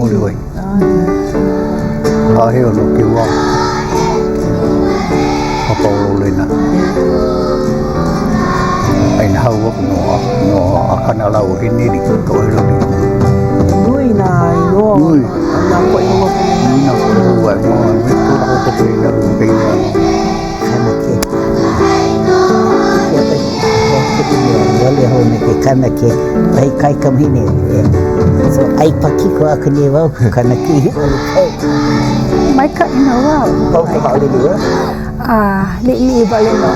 Muliwai. Haʻaheo no ke wā. Papa o Lolena. ʻAina hau aku no a no a kana lāua ke nili ka ʻōlelo nui. Nui nā inoa Nui. nā koʻi hou aku nei. Nui nā koʻi hou aʻe no a me ko lākou poʻe i nalu i kēia. Kanake. Ia ʻoe, wale hou me ke kanake, wahi kaikamahine. So, ʻai pakiko aku nei wau ka kanake i ʻole kai. Maikaʻi nō wau. Pau ka haʻalele ʻoe? Ah, liʻiliʻi wale nō.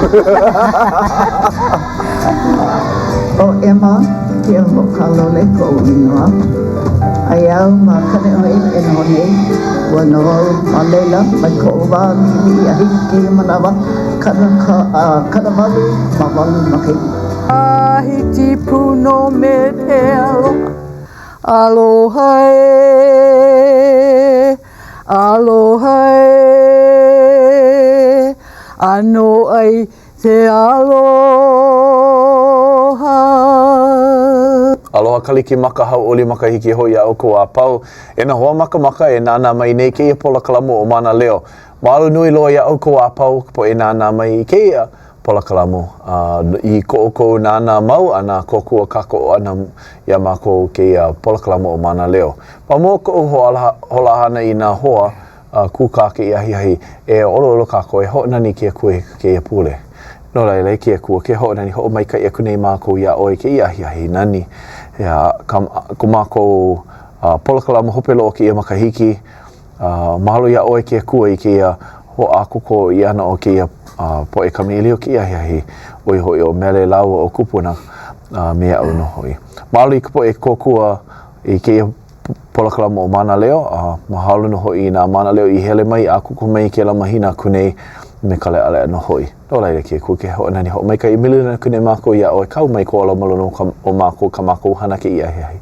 ʻO Emma Keohokalole koʻu inoa. Aia au ma Kaneʻohe e noho nei. Ua noho au ma laila mai koʻu wā liʻiliʻi a hiki kēia manawa, kanaka, 88 makahiki. Tahiti pū nō me te aloha, aloha ē, aloha ē, ʻano ai Te aloha. Aloha Kalikimaka hauʻoli makahiki hou iā ʻoukou a pau. E nā hoa makamaka e nānā mai nei kēia polokalamu ʻo Mānaleo. Mahalo nui loa iā ʻoukou a pau ka poʻe nānā mai i kēia polokalamu. A i ko ʻoukou nānā mau ʻana kōkua kākoʻo ʻana iā mākou kēia polokalamu ʻo Mānaleo. Ma mua o koʻu hoʻolaha ʻana i nā hoa a kūkā kēia ahiahi, e ʻoluʻolu kākou e hoʻonani i ke Akua i kēia pule. No laila, e ke Akua, ke hoʻonani hoʻomaikaʻi aku nei mākou iā ʻoe i kēia ahiahi nani. Ia, ka, ko mākou uh, polokalamu hope loa o kēia makahiki, uh, mahalo iā ʻoe ke Akua i kēia hoʻākoko ʻia ʻana o kēia uh, poʻe kamaʻilio kēia ahiahi, ʻo ia hoʻi ʻo Mele lāua ʻo Kupuna uh, me aʻu nō hoʻi. Mahalo i ka poʻe kōkua i kēia polokalamu ʻo Mānaleo, a mahalo nō hoʻi i nā mānaleo i hele mai a kuko mai i kēlā mahina aku nei me ka leʻaleʻa nō hoʻi. No laila, ke Akua, ke hoʻonani hoʻomaikaʻi mililani aku nei mākou iā ʻoe, kau mai kou aloha ma luna o mākou kā mākou hana kēia ahiahi.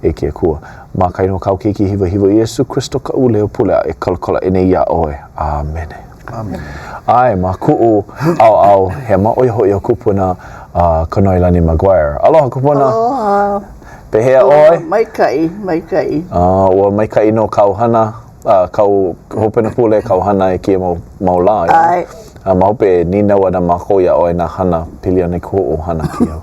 E ke Akua, ma ka inoa o kāu Keiki hiwahiwa Iesū Kristo kaʻu leo pule a e kalakola aʻe nei iā ʻoe. ʻĀmene. ʻĀmene. ʻAe, ma kuʻu ʻaoʻao hema, ʻo ia hoʻi ʻo Kupuna uh, Kanoelani McGuire. Aloha, Kupuna. Aloha. Pehea ʻoe? Maikaʻi, maikaʻi. Uh, ua maikaʻi nō kāu hana, uh, kāu hopena pule, kāu hana i kēia mau, mau lā. ʻAe. A ma hope e nīnau ana mākou iā ʻoe nā hana pili ana i kou ʻohana kēia.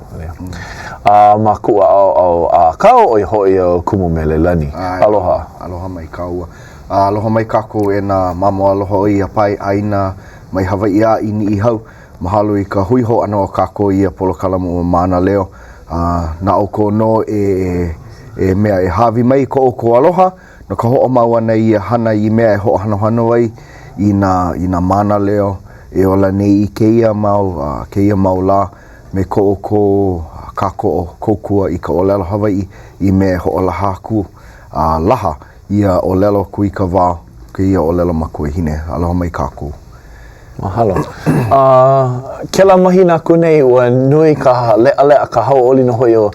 A ma kuʻu ʻaoʻao ʻākau, ʻo ia hoʻi ʻo Kumu Melelani. Aloha. Aloha mai kāua. A aloha mai kākou e nā mamo aloha o ia pae ʻāina mai Hawaiʻi a i Niʻihau. Mahalo i ka hui hou ʻana o kākou i ia polokalamu ʻo Mānaleo. A na ʻoukou nō e, e mea e hāʻawi mai i ko ʻoukou aloha no ka hoʻomau ʻana i ia hana i mea e hoʻohanohano ai i nā, i nā mānaleo e ola nei i kēia mau, kēia mau lā me ko ʻoukou kākoʻo kōkua i ka ʻōlelo Hawaiʻi i mea e hoʻolaha aku a laha ia ʻōlelo kūikawā, kēia ʻōlelo makuahine. Aloha mai kākou. Mahalo. A kēlā mahina aku nei, ua nui ka leʻaleʻa, ka hauʻoli nō hoʻi o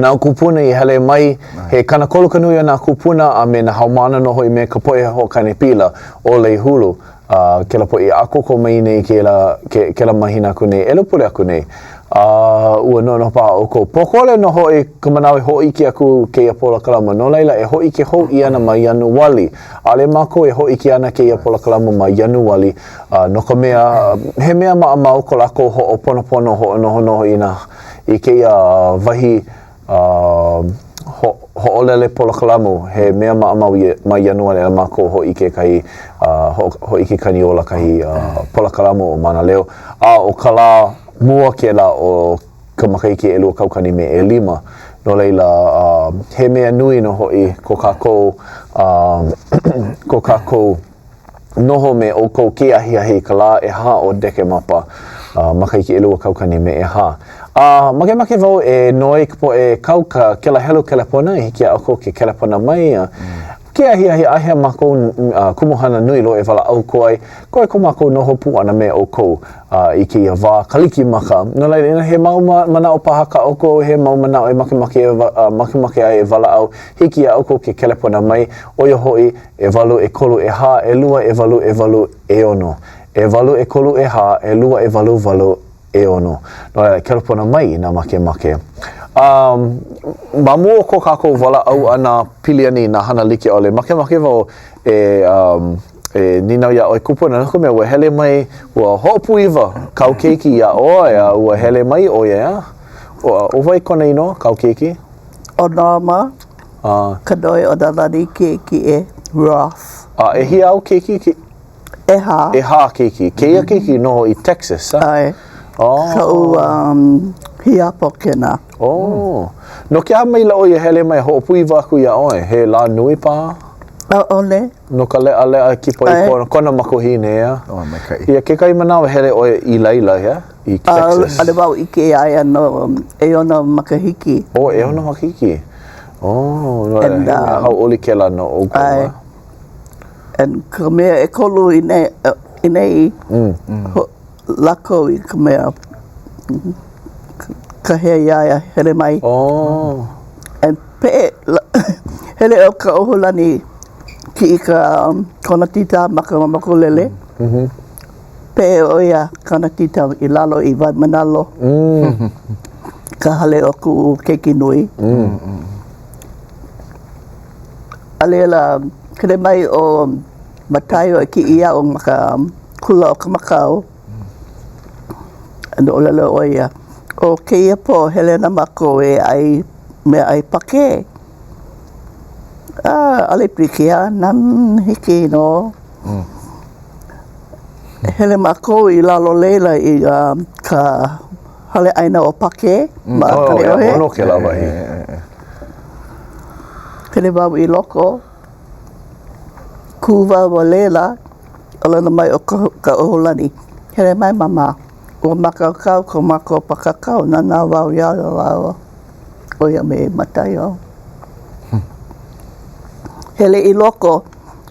nā kūpuna i hele mai. He 30 ka nui o nā kūpuna a me nā haumāna nō hoʻi me ka poʻe hoʻokani pila o Lei Hulu. A kēlā poʻe i ʻākoakoa mai nei kēlā, kēlā mahina aku nei, ʻelua pule aku nei. A ua noʻonoʻo paha ʻoukou, pōkole nō hoʻi ka manawa e hōʻike aku kēia polokalamu. No laila, e hōʻike hou ʻia ana ma Ianuali. ʻAʻole mākou e hōʻike ana kēia polokalamu ma Ianuali, no ka mea, he mea maʻamau ko lākou hoʻoponopono, hoʻonohonoho i nā, i kēia wahi ho, hoʻolele polokalamu, he mea maʻamau ia ma Ianuali a mākou hōʻike kahi, ho, hōʻike kaniola kahi polokalamu o Mānaleo. A ʻo ka lā mua kēlā o ka makahiki 2005. No laila, he mea nui nō hoʻi ko kākou, ko kākou noho me ʻoukou kēia ahiahi i ka lā ʻehā o Dekemapa, makahiki 2004. A makemake wau e noi i ka poʻe kau ka kela helu kelepona i hiki iā ʻoukou ke kelepona mai. A kēia ahiahi ʻaʻohe a mākou kumuhana nui loa e walaʻau aku ai, koe ko mākou noho pū ʻana me ʻoukou i kēia wā Kalikimaka. No laila, inā he mau manaʻo paha kā ʻoukou, he mau manaʻo e makemake, makemake ai e walaʻau, hiki iā ʻoukou ke kelepona mai, ʻo ia hoʻi, ʻewalu, ʻekolu, ʻehā, ʻelua, ʻewalu, ʻewalu, ʻeono. ʻEwalu, ʻekolu, ʻehā, ʻelua, ʻewalu, walu, ʻeono. No laila, kelepona mai inā makemake. Um, ma mua o ko kākou walaʻau ʻana pili ana i nā hana like ʻole, makemake wau e, um, e nīnau iā ʻoe kupuna, no ka mea, ua hele mai, ua hoʻopūʻiwa kāu keiki iā ʻoe, a ua hele mai ʻo ia, ʻeā? ʻO wai kona inoa, kāu keiki? ʻO Norma A. Kanoeonalani Kiʻekiʻe Roth. A ʻehia āu keiki? Ke... ʻEhā. ʻEhā keiki. Kēia keiki noho i Texas, a? ʻAe. Oh. Kaʻu um, hiapo kēnā. Oh. No ke aha maila ʻo ia hele mai hoʻopūʻiwa aku iā ʻoe? He lā nui paha? ʻAʻole. No ka leʻaleʻa kipa i kona, kona makuahine, ʻeā? Oh, maikaʻi. Ia kekahi manawa hele ʻoe i laila, ʻeā? I Texas. ʻAʻole wau ʻike iā ia no ʻeono makahiki. Oh, ʻeono makahiki. Oh, no laila, he mea hauʻoli kēlā no ʻoukou, ʻae. And ka mea ʻekolu i nei, i nei, mm. lako i ka mea kahea iā ia hele mai. Oh. And peʻe, hele ʻo Kaʻohulani kiʻi ka kona tita ma ka mokulele. Mm -hmm. Peʻe ʻo ia kona tita i lalo i Waimānalo. Mm. Ka hale o kuʻu keiki nui. Mm. A laila, hele mai ʻo Mataio e kiʻi iaʻu ma ka kula o Kamakau. And ʻōlelo ʻo ia, ʻo kēia pō hele ana mākou e ʻai meaʻai Pākē. A, ʻaʻole pilikia, nā hiki nō. Hele mākou i lalo leila i ka hale ʻaina o Pākē ma Kaneʻohe. Oh, ʻono kēlā wahi. Hele wau i loko, kū wau ma laila, ʻōlelo mai ʻo Kaʻohulani, Hele mai Māmā, ua mākaukau ko mākou pākākau, nānā wau iā lāua, ʻo ia me Mataio. Hele i loko,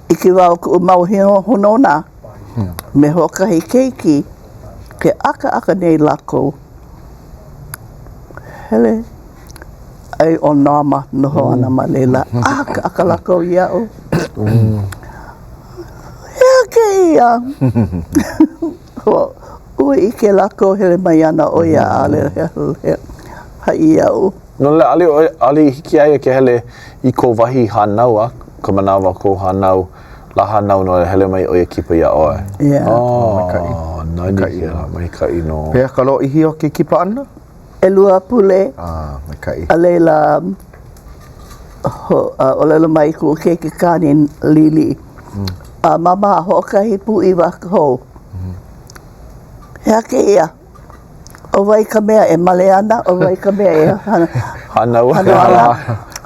ʻike wau i kuʻu mau hanauna me hoʻokahi keiki, ke ʻakaʻaka nei lākou. Hele. Ai ʻo Norma noho ana ma laila. ʻAkaʻaka lākou iaʻu. He aha kēia? Ua ʻike lākou hele mai ana ʻo ia ʻaʻole haʻi iaʻu. No laila, ʻaʻole ʻoe, ʻaʻole i hiki iā ia ke hele i kou wahi hānau a ka manawa kou hānau, lā hānau no laila hele mai ʻo ia kipa iā ʻoe. Yeah. Oh, maikaʻi. Nani kēlā, maikaʻi nō. Pehea ka lōʻihi o ke kipa ʻana? ʻElua pule. Ah, maikaʻi. A laila, ʻōlelo mai kuʻu keiki kāne liʻiliʻi, mm. A māmā, hoʻokahi pūʻiwa hou. Mm. He aha kēia? ʻO wai ka mea e male ana, ʻo wai ka mea e hana, hānau ana.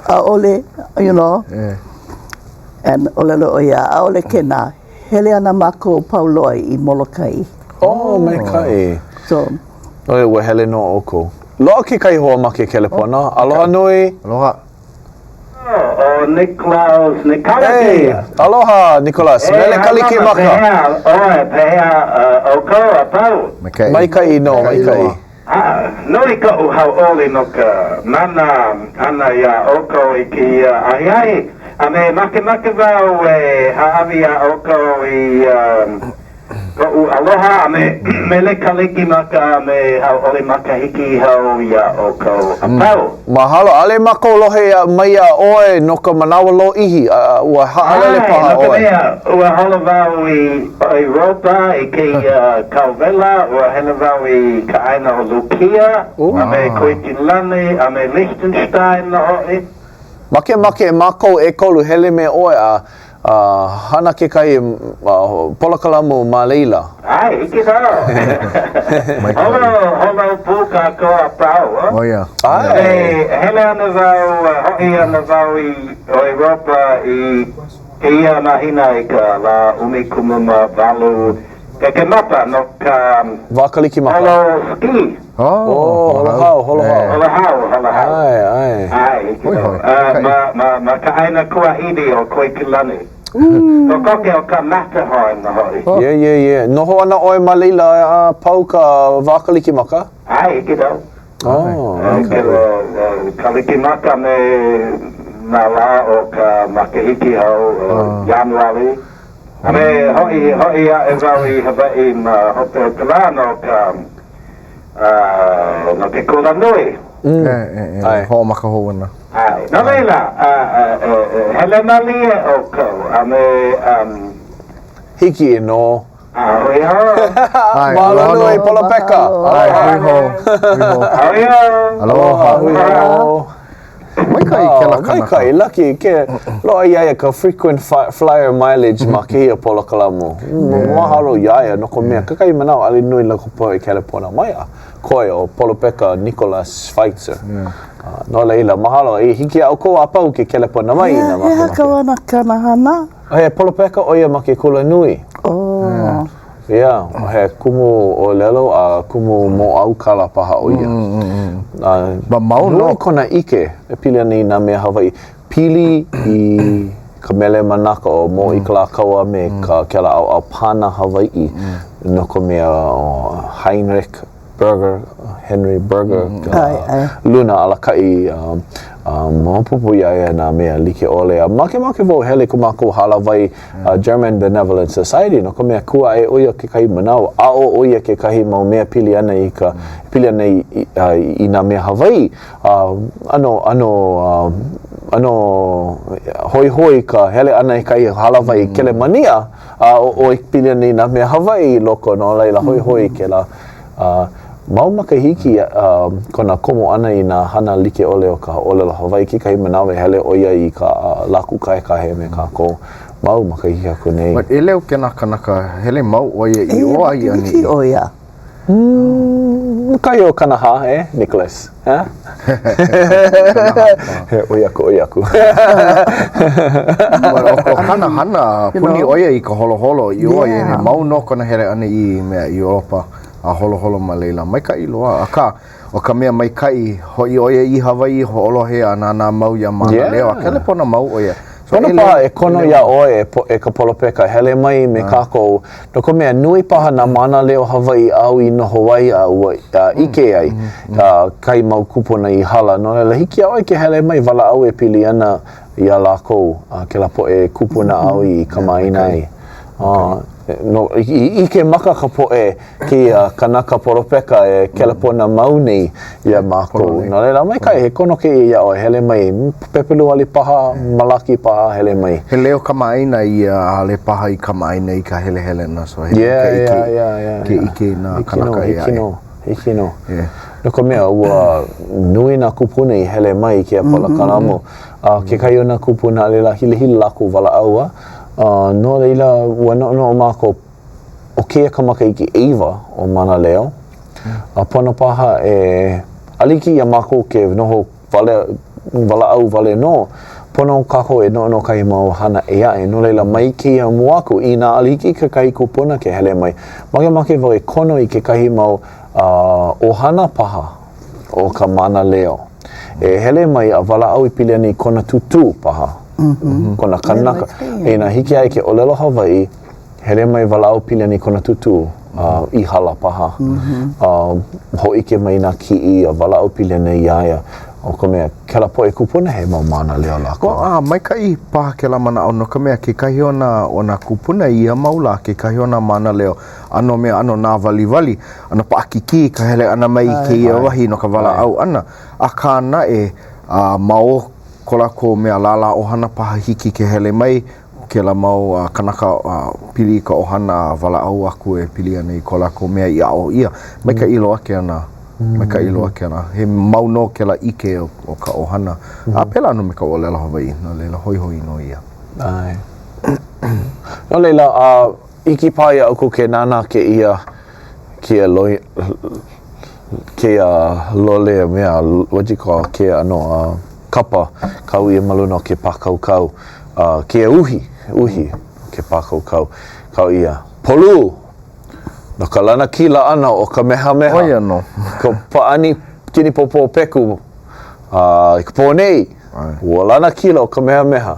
ʻAʻole, you know. Yeah. And ʻōlelo ʻo ia, ʻaʻole kēnā. Hele ana mākou pau loa i Molokai. Oh, maikaʻi. So, ʻOe, ua hele nō ʻoukou. Loaʻa kekahi hoa ma ke kelepona. Aloha nui. Aloha. ʻO Niklaus Nikala Hey, kēia. aloha, Nicholas. E, Mele Kalikimaka. Pehea ʻoe, pehea ʻoukou a pau? Maikaʻi. Maikaʻi nō, maikaʻi. Nui koʻu hauʻoli no ka nānā ʻana iā ʻoukou i kēia ahiahi, a me makemake wau e hāʻawi iā ʻoukou i Koʻu aloha a me Mele Kalikimaka a me Hauʻoli Makahiki Hou iā ʻoukou a pau. Mahalo. ʻAʻole mākou lohe mai iā ʻoe no ka manawa lōʻihi, a ua haʻalele paha ʻAe, no ka ʻoe. mea, ua holo wau i ʻEuropa i kēia kauwela, ua hele wau i ka ʻāina o Lukia, a me Koikilani, a me Liechtenstein nō hoʻi. Makemake mākou ʻekolu hele me ʻoe a A hana kekahi polokalamu ma laila. ʻAe, hiki nō. Holo, holo pū kākou a pau. ʻO ia. ʻAe. E hele ana wau, hoʻi ana wau i ʻEuropa i kēia mahina i ka lā 18 Kekemapa no ka Wā Kalikimaka. holo ski. Oh, oh, holo hau, holo hau. Holo hau, holo hau. ʻAe, ʻae. ʻAe, hiki Hoi, nō. hoi. A ma, ma, ma ka ʻāina kuahiwi o Koikilani. Kokoke o ka Matterhorn nō hoʻi. Yeah, yeah, yeah. Noho ana ʻoe ma laila a pau ka wā Kalikimaka? ʻAe, hiki nō. Oh, okay. Kalikimaka me nā lā o ka makahiki hou o Ianuali. A me hoʻi, hoʻi aʻe wau i Hawaiʻi ma hope o ka lā no ka, no ke kula nui. E, e, e, hoʻomaka hou ana. ʻAe. No laila, e hele malie ʻoukou, a me, um. Hiki nō. A hui hou. ʻAe, Mahalo nui, Polopeka. ʻAe, hui hou, hui hou. Hui hou. Aloha. Hui hou. Maikaʻi kēlā kanaka. Maikaʻi, lucky ke loaʻa iā ia ka frequent flyer mileage ma kēia polokalamu. Mahalo iā ia no ka mea, kekahi manawa ʻaʻole nui loko poʻe kelepona mai a koe ʻo Polopeka Nicholas Schweitzer. No laila, mahalo, i hiki iā ʻoukou a pau ke kelepona mai i nā He aha makemake. kāna kāna hana? He polopeka ʻo ia ma ke kula nui. Oh. Yeah, he kumu ʻōlelo a kumu mōʻaukala paha ʻo ia. A Ma mau nō. Nui kona ʻike e pili ana i nā mea Hawaiʻi. Pili i ka Mele Manaka o Mōʻī Kalākaua me ka kēlā ʻaoʻao pana Hawaiʻi no ka mea ʻo Heinrich Burger, Henry Burger, ka luna alakaʻi maopopo iā ia nā mea like ʻole. A makemake wau hele i ko mākou hālāwai German Benevolent Society no ka mea kū aʻe ʻo ia kekahi manawa, aʻo ʻo ia kekahi mau mea pili ana i ka, pili ana i, i nā mea Hawaiʻi. ʻano, ʻano, ʻano hoihoi ka hele ʻana i kahi hālāwai Kelemania, a ʻo ʻoe pili ana i nā mea Hawaiʻi i loko, no laila hoihoi kēlā mau makahiki kona komo ʻana i nā hana like ʻole o ka ʻōlelo Hawaiʻi. Kekahi manawa e hele ʻo ia i ka lā kūkaʻekahi me kākou mau makahiki aku nei. But ʻeleu kēnā kanaka, hele mau ʻo ia i ʻō a i ʻaneʻi. ʻo ia. Kahi o 40, eh, Nicholas? Eh? He ʻoi aku, ʻoi aku. But ʻo kāna hana, puni ʻo ia i ka holoholo i ʻō a i ʻaneʻi. Mau nō kona hele ʻana i mea i ʻUlopa a holoholo ma laila. Maikaʻi loa, akā, ʻo ka mea maikaʻi, hoʻi ʻo ia i Hawaiʻi, hoʻolohe a nānā mau iā Mānaleo, a kelepona mau ʻo ia. So, Pono paha e kono iā ʻoe e ka polopeka, hele mai me kākou, no ka mea, nui paha nā mānaleo Hawaiʻi āu i noho ai a ua ʻike ai kahi mau kūpuna i hala. No laila, hiki iā ʻoe ke hele mai, walaʻau e pili ana iā lākou, kēlā poʻe kūpuna āu i kamaʻāina ai. No, i ʻike maka ka poʻe kēia kanaka polopeka e kelepona mau nei iā mākou. No laila, maikaʻi, he kono kēia iā ʻoe, hele mai, Pepeluali paha, Malaki paha, hele mai. He leo kamaʻāina ia, ʻaʻole paha i kamaʻāina i ka helehelena, so he maikaʻi ke ʻike i nā kanaka ʻē aʻe. Hiki nō, hiki nō. No ka mea, ua nui nā kūpuna i hele mai i kēia polokalamu. A kekahi o nā kūpuna, a laila, hilahila lākou walaʻau a, no laila, ua noʻonoʻo mākou, ʻo kēia ka makahiki ʻeiwa o Mānaleo, a pono paha e ʻaʻole hiki iā mākou ke noho wale, walaʻau wale nō, pono kākou e noʻonoʻo kahi mau hana ʻē aʻe. No laila, mai kēia mua aku, inā ʻaʻole hiki i kekahi kupuna ke hele mai, makemake wau e kono i kekahi mau ʻohana paha o ka Mānaleo e hele mai a walaʻau i pili ana i kona tūtū paha, kona kanaka. Inā hiki iā ia ke ʻōlelo Hawaiʻi, Hele mai walaʻau pili ana i kona tūtū i hala paha. Hōʻike mai nā kiʻi a walaʻau pili ana iā ia. ʻO ka mea, kēlā poʻe kūpuna he mau mānaleo lākou. Well, a maikaʻi paha kēlā manaʻo no ka mea, kekahi o nā, o nā kūpuna i ia mau lā, kekahi o nā mānaleo, ʻano mea, ʻano nāwaliwali, ʻano paʻakikī ka hele ʻana mai i kēia wahi no ka walaʻau ʻana. Akā naʻe, a ma o ko lākou mea lālā ʻohana paha hiki ke hele mai, kēlā mau kanaka pili i ka ʻohana a walaʻau aku e pili ana i ko lākou mea i aʻo ʻia. Maikaʻi loa kēnā. Maikaʻi loa kēlā. He mau nō kēlā ʻike o ka ʻohana. A pēlā nō me ka ʻōlelo Hawaiʻi. No laila, hoihoi nō ia. ʻAe. No laila, a hiki paha iā ʻoukou ke nānā kēia, kēia loi, kēia lole mea, what do you call, kēia ʻano kapa kau ʻia ma luna o ke pākaukau, kēia uhi, uhi ke pākaukau, kau ʻia, polū! No ka lanakila ʻana o Kamehameha. ʻO ia nō. Ka pāʻani kinipōpō peku A i ka pō nei, ua lanakila ʻo Kamehameha,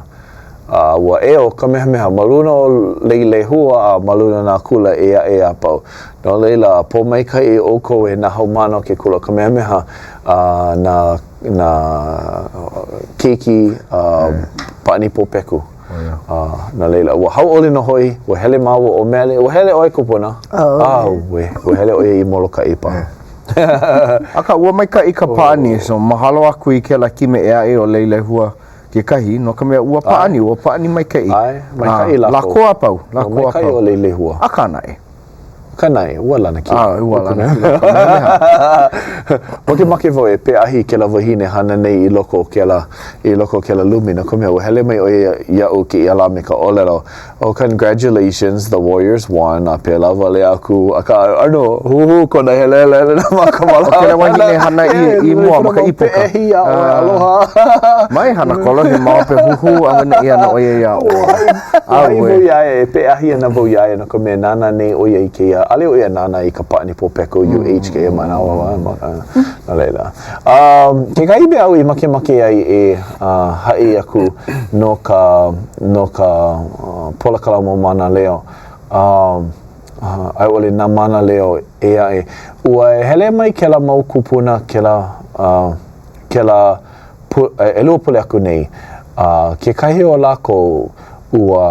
a ua ea ʻo Kamehameha ma luna o Leilehua a ma luna o nā kula ʻē aʻe a pau. No laila, pōmaikaʻi ʻoukou e nā haumāna o ke kula o Kamehameha, a nā, nā keiki pāʻani pōpeku. A no laila, ua hauʻoli nō hoʻi, ua hele māua ʻo Mele, ua hele ʻoe kupuna? ʻAʻole. Ua hele ʻo ia i Molokaʻi paha. Akā, ua maikaʻi ka pāʻani, so mahalo aku i kēlā kime ʻē aʻe o Leilehua kekahi, no ka mea, ua pāʻani, ua pāʻani maikaʻi. ʻAe, maikaʻi lākou. Lākou a pau, lākou a pau. Maikaʻi ʻo Leilehua. Akā naʻe. Akā naʻe, ua lanakila. ʻAe, ua lanakila ʻo Kamehameha. Makemake wau e peʻahi i kēlā wahine hana nei i loko o kēlā, i loko o kēlā lumi, no ka mea, ua hele mai ʻo ia iaʻu kēia lā me ka ʻōlelo, Oh congratulations the Warriors won a pēlā wale aku, akā, ʻano huhū kona hele ʻana ma ka ʻO kēlā wahine hana i, i mua ma ka ʻīpuka. Peʻahi iā ʻoe, aloha. Mai hana kolohe ma hope huhū auaneʻi ana ʻo ia iā ʻoe. Haʻi wau iā ia, e peʻahi ana wau iā ia no ka mea nānā nei ʻo ia i kēia, ʻaʻole ʻo ia nānā i ka pāʻani pōpeku UH kēia manawa, no laila. Um, kekahi mea aʻu i makemake ai e uh, haʻi aku no ka, no ka uh, polokalamu mānaleo, um, uh, a i ʻole nā mānaleo ʻē aʻe, ua hele mai kēlā mau kūpuna, kēlā, uh, kēlā ʻelua pule aku nei, a kekahi o lākou ua,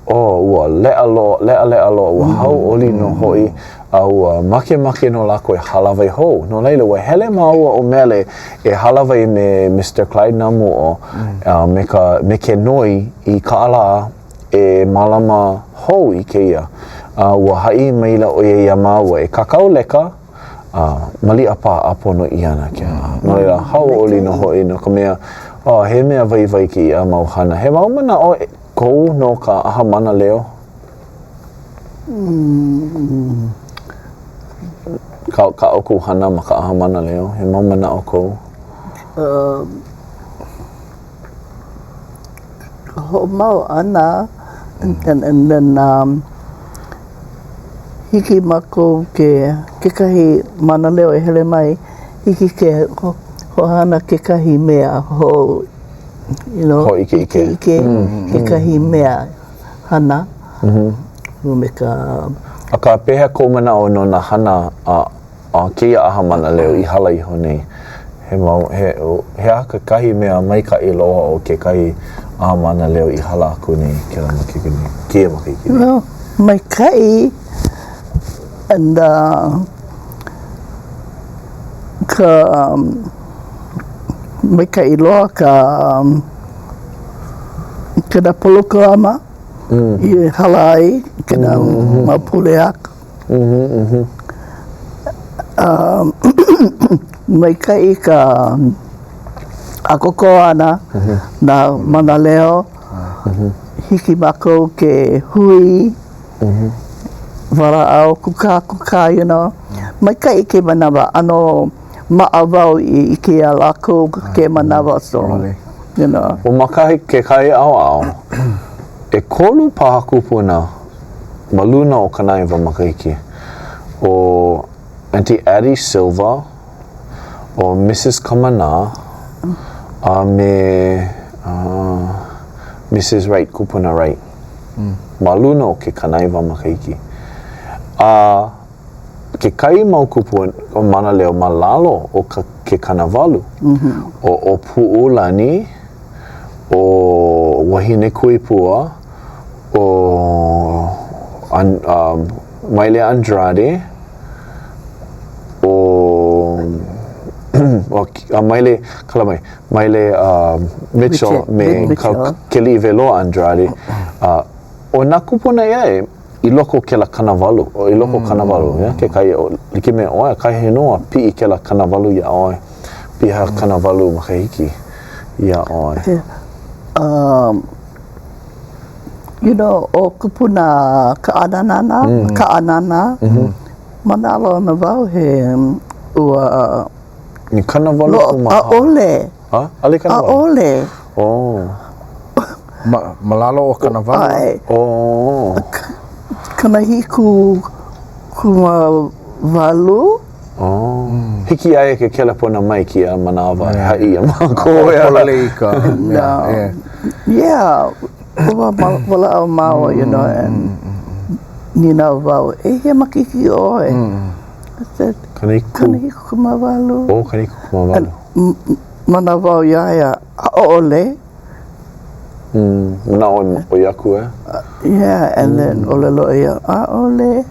oh, ua leʻa loa, leʻaleʻa loa, ua hauʻoli nō hoʻi, a ua makemake nō lākou e hālāwai hou. No laila, ua hele māua ʻo Mele e hālāwai me Mister Clyde Namuʻo a me ka, me ke noi i kālā e mālama hou i kēia. A ua haʻi maila ʻo ia iā māua e kākau leka, A maliʻa paha ʻāpono ʻia ana kēlā. No laila, hauʻoli nō hoʻi no ka mea, oh, he mea waiwai kēia mau hana. He mau manaʻo kou no ka ʻaha mānaleo? Ka, kā ʻoukou hana ma ka ʻaha mānaleo, he mau manaʻo kou? Ka hoʻomau ʻana and then um hiki mākou ke kekahi mānaleo e hele mai, hiki ke hoʻohana kekahi mea hou, you know, Hōʻikeʻike. ʻike kekahi mea hana me ka. Akā, pehea kou manaʻo no nā hana a A kēia ʻaha mānaleo i hala iho nei, he mau, he, he aha kekahi mea maikaʻi loa o kekahi ʻaha mānaleo i hala aku nei kēlā makahiki nei, kēia makahiki nei? Well, maikaʻi and uh, ka um, maikaʻi loa ka um, kēlā polokalama mm. i hala ai kēlā mm -hmm. mau pule aku. Maikaʻi ka ʻākoakoa ʻana nā mānaleo, hiki mākou ke hui, walaʻau, kūkākūkā, you know. Maikaʻi ke manawa, ʻano maʻa wau i ʻike iā lākou ke manawa, so, you know. ʻO ma kahi kekahi ʻaoʻao, ʻekolu paha kūpuna ma luna o 90 makahiki, ʻo Aunty Addie Silva, ʻo Mrs. Kamanā, a me uh, Mrs. Wright, Kupuna Wright, mm. ma luna o ke 90 makahiki. A kekahi mau kupuna mānaleo ma lalo o ka, ke 80, mm -hmm. ʻo ʻŌpuʻulani, ʻo Wahinekuipua, ʻo um, Maile Andrade, ʻo ʻo Maile, kala mai, Maile uh, Mitchell, Mitchell me Mitchell. Keliʻiweloa Andrade. Uh, ʻo nā kūpuna ʻē aʻe i loko o kēlā 80, i loko o 80, mm. yeah, kekahi, o, like me ʻoe, ʻakahi nō a piʻi kēlā 80 iā ʻoe, piha 80 makahiki iā ʻoe. Yeah. Um, You know, ʻo kupuna Kaʻananana, mm. Kaʻanana, mm -hmm. manaʻo ana wau he ua... Ni 80 kumāhā. ʻAʻole. Ha? ʻAʻole 80? ʻAʻole. Oh. Ma, ma lalo o 80? ʻAe. Oh. 70 kumāwalu. Oh. Hiki iā ia ke kelepona mai kēia manawa e haʻi iā mākou. Hoʻopololei i ka mea. No. Yeah. Ua walaʻau māua, you know, and nīnau wau, ʻEhia makahiki ʻoe? I said, 70 kumāwalu. Oh, 70 kumāwalu. Manaʻo wau iā ia, ʻaʻole. Manaʻo ʻoi aku, eh? Yeah, and then ʻōlelo ʻo ia, ʻaʻole.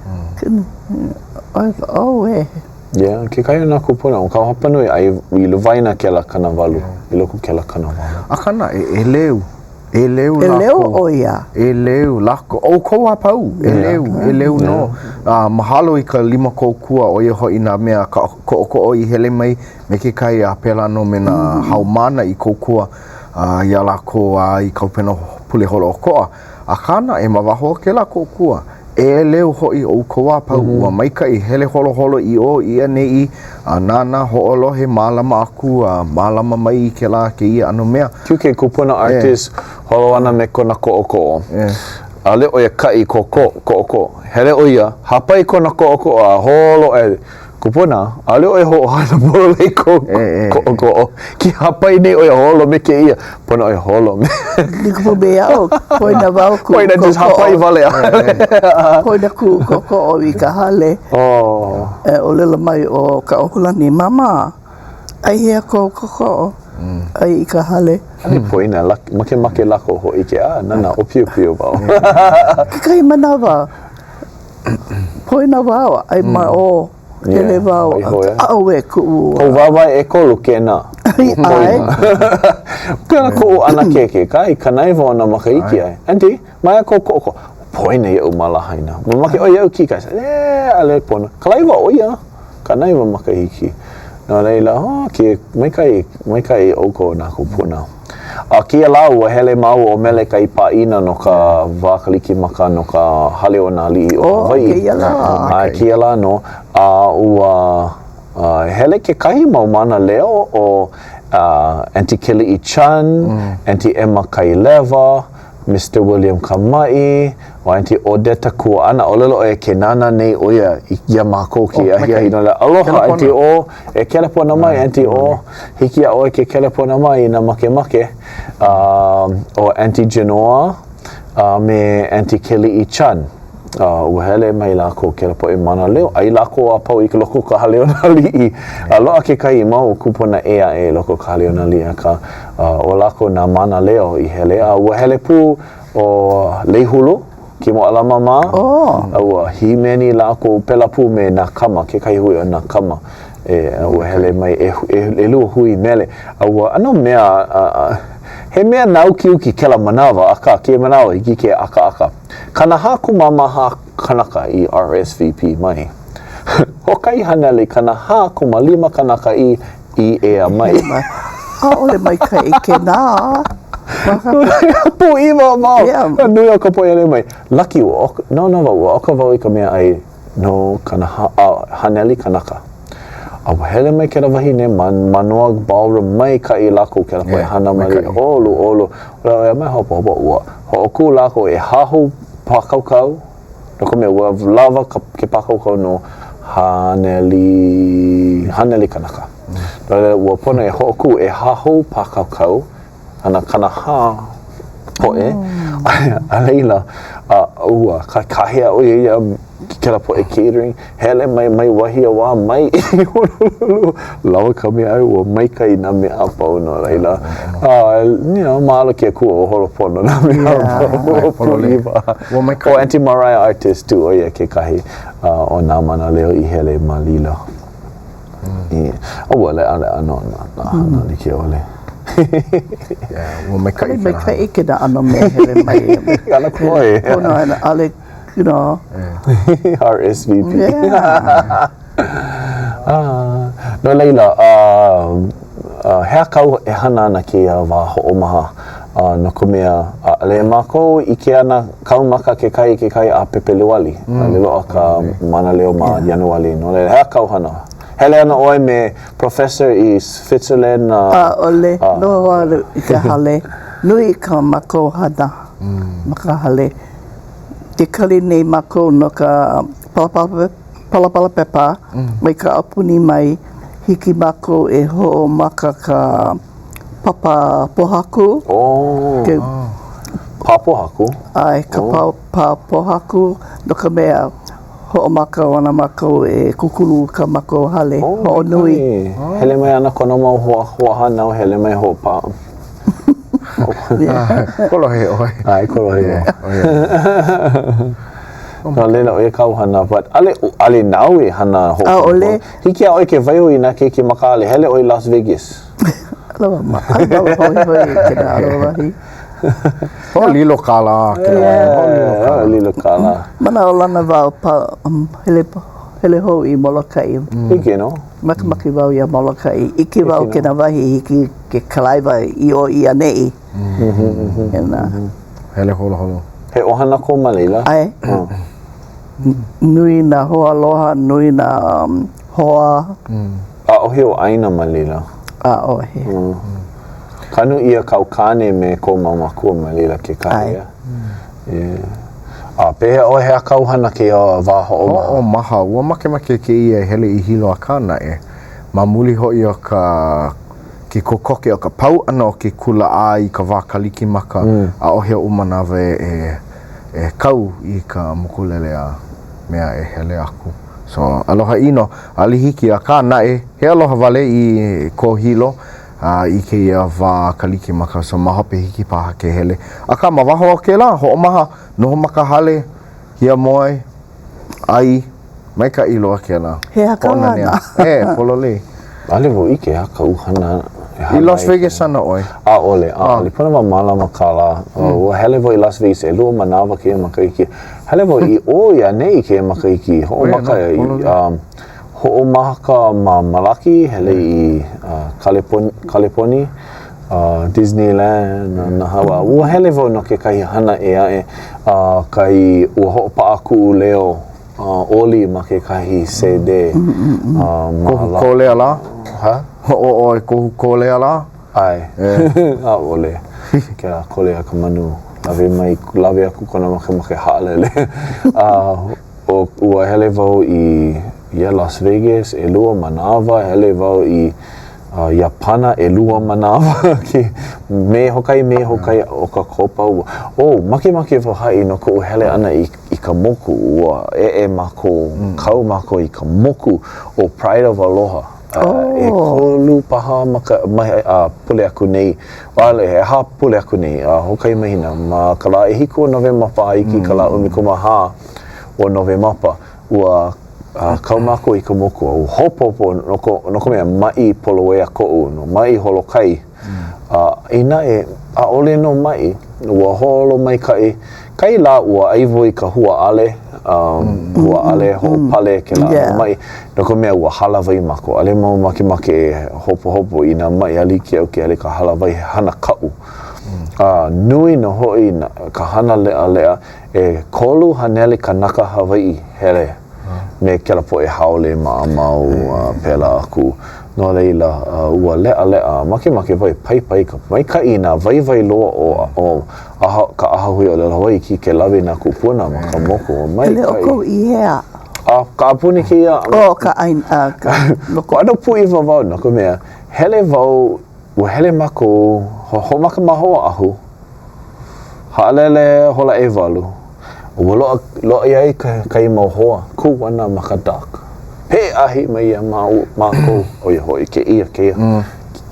Oh, eh. Yeah, kekahi o nā kūpuna, ʻo ka hapanui, aia i waena kēlā 80, i loko kēlā 80. Akā naʻe, ʻeleu. ʻEleu lākou. ʻEleu ʻo ia. ʻEleu lākou. ʻOukou a pau, ʻeleu, ʻeleu nō. A mahalo i ka lima kōkua, ʻo ia hoʻi nā mea koʻokoʻo i hele mai me kekahi a pēlā nō me nā haumāna i kōkua iā lākou a i ka ʻupena pule holoʻokoʻa. Akā naʻe, ma waho o kēlā kōkua, ʻeleu hoʻi ʻoukou a pau, ua maikaʻi, hele holoholo i ʻō i ʻaneʻi, a nānā, hoʻolohe, mālama aku, a mālama mai i kēlā kēia ʻano mea. Keu ke kupuna Artis holo ana me kona koʻokoʻo. ʻAʻole ʻo ia kaʻi koko, koʻokoʻo. Hele ʻo ia, hāpai kona koʻokoʻo a holo aʻe. Kupuna, ʻaʻole ʻoe hoʻohana pololei kou koʻokoʻo. Ke hāpai nei ʻoe a holo me kēia. Pono ʻoe holo me. Like pū me aʻu, poina wau kuʻu koʻokoʻo. Poina just hāpai wale aʻe. Poina kuʻu koʻokoʻo i ka hale. Oh. E ʻōlelo mai ʻo Kaʻohulani, Mama, ʻaihea kou koʻokoʻo? Aia i ka hale. ʻAʻole poina, makemake lākou hōʻike, ah, nana, ʻōpiopio wau. Kekahi manawa, Poina wau, ai ma ʻō, hele wau, ʻaʻohe kuʻu. Kou wāwae ʻekolu kēnā. ʻAe. Pēlā koʻu ʻanakē kekahi, 90 ona makahiki ʻae. Aunty, ma hea kou koʻokoʻo? Poina iaʻu ma Lahaina. Mamake ʻoe iaʻu kīkahi. E, ʻaʻole pono. Kalaiwa ʻo ia. 90 makahiki. No laila, oh, ke maikaʻi, maikaʻi ʻoukou nā kūpuna. A kēia lā ua hele māua ʻo Meleka i pāʻina no ka wā Kalikimaka no ka Hale o nā Aliʻi o Hawaiʻi. Oh, kēia lā. ʻAe, kēia lā nō. A ua hele kekahi mau mānaleo ʻo Aunty Keliʻi Chun, Aunty Emma Kailewa, Mister William Kamaʻi, ʻo Aunty Odetta Kuaʻana, ʻōlelo ʻo ia ke nānā nei ʻo ia iā mākou kēia ahiahi no laila, aloha Aunty O, e kelepona mai Aunty O, hiki iā ʻoe ke kelepona mai inā makemake, ʻo Aunty Genoa a me Aunty Keliʻi Chun, ua hele mai lākou kēlā poʻe mānaleo, ʻai lākou a pau i loko o ka hale o nā aliʻi, a loaʻa kekahi mau kūpuna ʻē aʻe i loko o ka hale o nā aliʻi, akā, ʻo lākou nā mānaleo i hele, a ua hele pū ʻo Leihulu, Kimo Alama mā, a ua hīmeni lākou pēlā pū me nā kama, kekahi hui o nā kama, e, ua hele mai ʻelua hui mele, a ua ʻano mea, he mea nāukiuki kēlā manawa, akā, kēia manawa, hiki ke ʻakaʻaka. 40 kumamāhā kanaka i RSVP mai. Hoʻokahi haneli 45 kanaka i ʻī ea mai. ʻAʻole maikaʻi kēnā. Pūʻiwa wau. Yeah. Nui o ka poʻe hele mai. Lucky ua ʻoka, no no wau, ua ʻoka wau i ka mea ʻai no 40, a, haneli kanaka. A ua hele mai kēlā wahine ma Manoa Ballroom maikaʻi lākou kēlā poʻe hana mai ʻoluʻolu. ʻOiai mai hopohopo ua hoʻokū lākou ʻehā hou pākaukau no ka mea ua lawa ka ke pākaukau no haneli haneli kanaka. No laila ua pono e hoʻokū ʻehā hou pākaukau ana 40 poʻe a laila a ua kāhea ʻo ia iā kēlā poʻe catering, hele mai mai wahi a wā mai i Honolulu, lawa ka meaʻai, ua maikaʻi nā mea a pau no laila, uh, you know, mahalo ke Akua ua holo pono nā mea a pau, ua pūʻiwa. Ua maikaʻi. ʻO Aunty Mariah Artis too, ʻo ia kekahi uh, o nā mānaleo i hele ma laila. Mm. A ua leʻaleʻa nō nā, nā hana like ʻole. Yeah, ua maikaʻi. Maikaʻi kēnā ʻano mea hele mai. Ala koe. Pono ana, ʻaʻole you know. RSVP. Yeah. ah, no laila, uh, uh, he aha kāu e hana ana kēia wā hoʻomaha uh, no ka mea, ʻaʻole mākou ʻike ana kau maka kekahi i kekahi a Pepeluali. Mm. ʻAʻole loaʻa ka mānaleo ma yeah. Ianuali. No laila, he aha kāu hana? Hele ana ʻoe me Professor i Switzerland? Uh, ʻAʻole, uh, noho wale i ka hale. Nui ka mākou hana mm. ma ka hale. Ke kali nei mākou no ka palapala pepa mai ka aupuni mai, hiki mākou e hoʻomaka ka papa pōhaku. Oh, ke, pā pōhaku? ʻAe, ka oh. pā pōhaku no ka mea hoʻomaka ana mākou e kūkulu ka mākou hale oh, hoʻonui. Hele mai ana kona mau hoa, hoahānau, hele mai hoʻopā. Kolohe ʻoe. ʻAe, kolohe. No laila, ʻo ia kāu hana, but ʻaʻole, ʻaʻole nāu e hana hoʻoponopono. ʻAʻole. Hiki iā ʻoe ke waiho i nā keiki ma ka hale, hele ʻoe i Las Vegas. ʻAʻole wau ma, ʻaʻole wau hoihoi i kēlā ʻano wahi. Hoʻolilo kālā kēlā. Hoʻolilo kālā. Manaʻolana wau pa, um, hele, hele hou i Molokaʻi. Hiki nō. Makemake wau iā Molokaʻi. ʻIke wau kēnā wahi hiki ke kalaiwa i ʻō i ʻaneʻi. Hele holoholo. He ʻohana kou ma laila? ʻAe. Nui nā hoaaloha, nui nā hoa. ʻAʻohe ou ʻāina ma laila? ʻAʻohe. Kanu ʻia kāu kāne me kou mau mākua ma laila kekahi, ʻeā? A pehea ʻoe, he aha kāu hana kēia wā hoʻomaha? Hoʻomaha, ua makemake kēia e hele i Hilo akā naʻe, ma muli hoʻi o ka ke kokoke o ka pau ʻana o ke kula a i ka wā Kalikimaka, ʻaʻohe oʻu manawa e e kau i ka mokulele a mea e hele aku. So, aloha ʻino, ʻaʻole hiki, akā naʻe, he aloha wale i ko Hilo a i kēia wā Kalikimaka, so ma hope hiki paha ke hele. Akā, ma waho o kēlā, hoʻomaha, noho ma ka hale, hiamoe, ʻai, Maikaʻi loa kēlā. He aha kāu hana? E, pololei. ʻAʻole wau ʻike he aha kaʻu hana e hana I Las Vegas ana ʻoe? ʻAʻole, ʻaʻole. Pono wau mālama kālā. Ua hele wau i Las Vegas ʻelua manawa kēia makahiki. Hele wau i ʻō i ʻaneʻi kēia makahiki. Hoʻomaka i, hoʻomaka ma Malaki, hele i Kaleponi, Disneyland, nā hana. Ua hele wau no kekahi hana ʻē aʻe, a kai ua hoʻopaʻa kuʻu leo oli ma kekahi CD. Kohu kōlea lā? Ha? ʻO ʻoe kohu kōlea lā? ʻAe. ʻAʻole. Kēlā kōlea ka manu. Lawe mai, lawe aku kona makemake haʻalele. A ua hele wau i yeah, Las Vegas, ʻelua manawa, hele wau i Iāpana, ʻelua manawa. Mei hokai, Mei hokai ʻOkakopa. Oh, makemake wau haʻi no koʻu hele ʻana i i ka moku, ua eʻe mākou, kau mākou i ka moku ʻo Pride of Aloha. ʻEkolu paha maka, ma, pule aku nei, ʻaʻole, he ʻehā pule aku nei, a hoʻokahi mahina, ma ka lā ʻehiku o Nowemapa a hiki i ka lā ʻumikūmāhā o Nowemapa, ua kau mākou i ka moku, a ua hopohopo no ko, no ka mea, maʻi poloea koʻu, no maʻi holokai. A inā e, ʻaʻole nō maʻi, ua holo maikaʻi. Kai lā ua ʻai wau i ka hua ʻale, um, hua ʻale hoʻopale kēlā ʻano maʻi, no ka mea ua hālāwai mākou. ʻAʻole wau makemake e hopohopo inā maʻi ʻaʻole hiki iaʻu ke hele i ka hālāwai, he hana kaʻu. A nui nō hoʻi ka hana leʻaleʻa, 300 kanaka Hawaiʻi hele. me kēlā poʻe haole maʻamau a pēlā aku. No laila, ua leʻaleʻa a makemake wau e paipai i ka maikaʻi i nā waiwai loa o o ʻaha, ka ʻAhahui ʻŌlelo Hawaiʻi ke lawe i nā kūpuna ma ka moku. Ua maikaʻi. Hele ʻoukou i hea? A kaʻapuni kēia. Oh, ka ʻāina, ka loko. ʻAno pūʻiwa wau no ka mea, hele wau, ua hele mākou, hoʻomaka ma Oʻahu, Haʻalele hola ʻewalu, ua loaʻa, loaʻa iā ia kekahi mau hoa, kū ana ma ka dock. Peʻe ahi mai iā mākou, ʻo ia hoʻi kēia, kēia,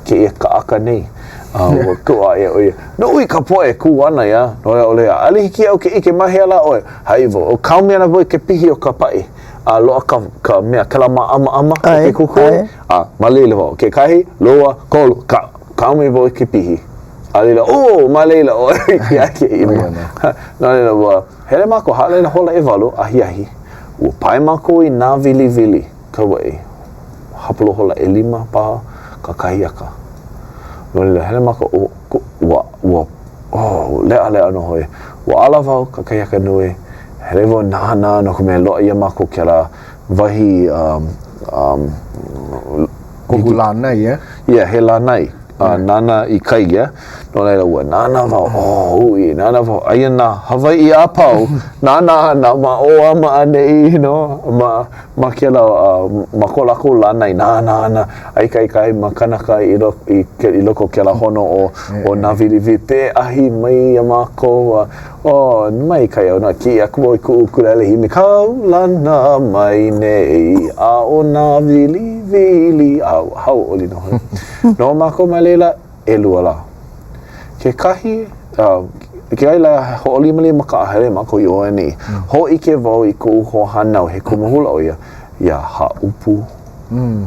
kēia kaʻaka nei. A ua kū aʻe ʻo ia, nui ka poʻe kū ana iā, no ʻaʻole, ʻaʻole hiki iaʻu ke ʻike ma hea lā ʻoe. Haʻi wau, ʻo kaomi ana wau i ke pihi o ka paʻi, a loaʻa ka, ka mea, kēlā māʻamaʻama o ke kukui, a ma laila wau, kekahi, lua, kolu, ka, kaomi wau i ke pihi. A laila, oh, ma laila ʻoe, ia kēia mea. No laila, ua hele mākou, haʻalele hola ʻewalu, ahiahi, ua pae mākou i Nāwiliwili, Kauaʻi, hapalua hola ʻelima paha kakahiaka. No laila, hele mākou, ua, ua, ua, oh, leʻaleʻa nō hoʻi. Ua ala wau kakahiaka nui, hele wau nānā no ka mea loaʻa iā mākou kēlā wahi um, um, Kohu lānai, eh? Yeah, he lānai. A nānā i kai, yeah? No laila, ua nānā wau, oh, uʻi, nānā wau, aia nā Hawaiʻi a pau, nānā ana ma ʻō a ma ʻaneʻi, you know, ma, ma kēlā, uh, ma ko lākou lānai, nānā ana, aia kekahi mau kānaka i, lo, i, i loko o kēlā hono o, o Nāwiliwili, peʻe ahi mai iā mākou, a, oh, maikaʻi au, kiʻi aku wau i kuʻu ʻukulele hime, kaulana mai nei, a ʻo Nāwiliwili, a ua hauʻoli nō hoʻi. Noho mākou ma laila ʻelua lā. Kekahi, uh, I kekahi lā, hoʻolimalima kaʻa hele mākou i ʻō a ʻaneʻi. Hōʻike wau i koʻu hoahānau, he kumu hula ʻo ia, iā Hāʻupu,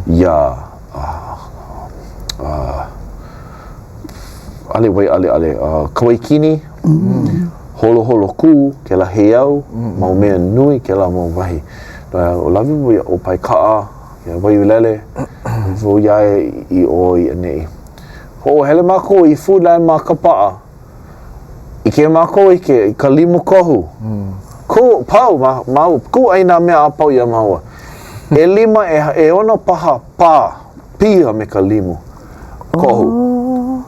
iā, ʻaʻole Waiʻaleʻale, Kawaikini, Holoholokū, kēlā heiau, mau mea nui kēlā mau wahi. Lawe wau iā ʻŌpaekaʻa, iā Waiulele, wau iā ia i ʻō i ʻaneʻi. Hoʻohele mākou i Foodland ma Kapaʻa. ʻIke mākou i ke, i ka limu kohu. Kū, pau, ma, ma, kūʻai nā mea a pau iā māua. ʻElima, e, ʻeono paha pā, piha me ka limu kohu.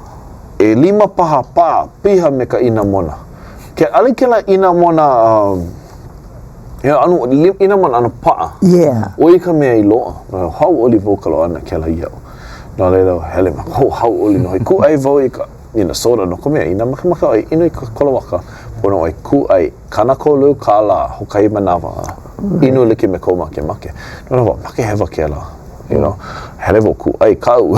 ʻElima paha pā, piha me ka ʻinamona. Ke, ʻaʻole kēlā ʻinamona, um, he ʻano, ʻinamona ʻano paʻa. Yeah. ʻO ia ka mea i loaʻa. Hauʻoli wau ka loaʻa ʻana kēlā iaʻu. No laila, hele mākou, hauʻoli nō hoʻi. Kūʻai wau i ka you know, soda no ka mea, inā makemake ʻoe inu i ka kolowaka, pono ʻoe kūʻai 30 kālā hoʻokahi manawa, inu like me kou makemake. No laila, makehewa kēlā, you know, hele wau kūʻai kaʻu.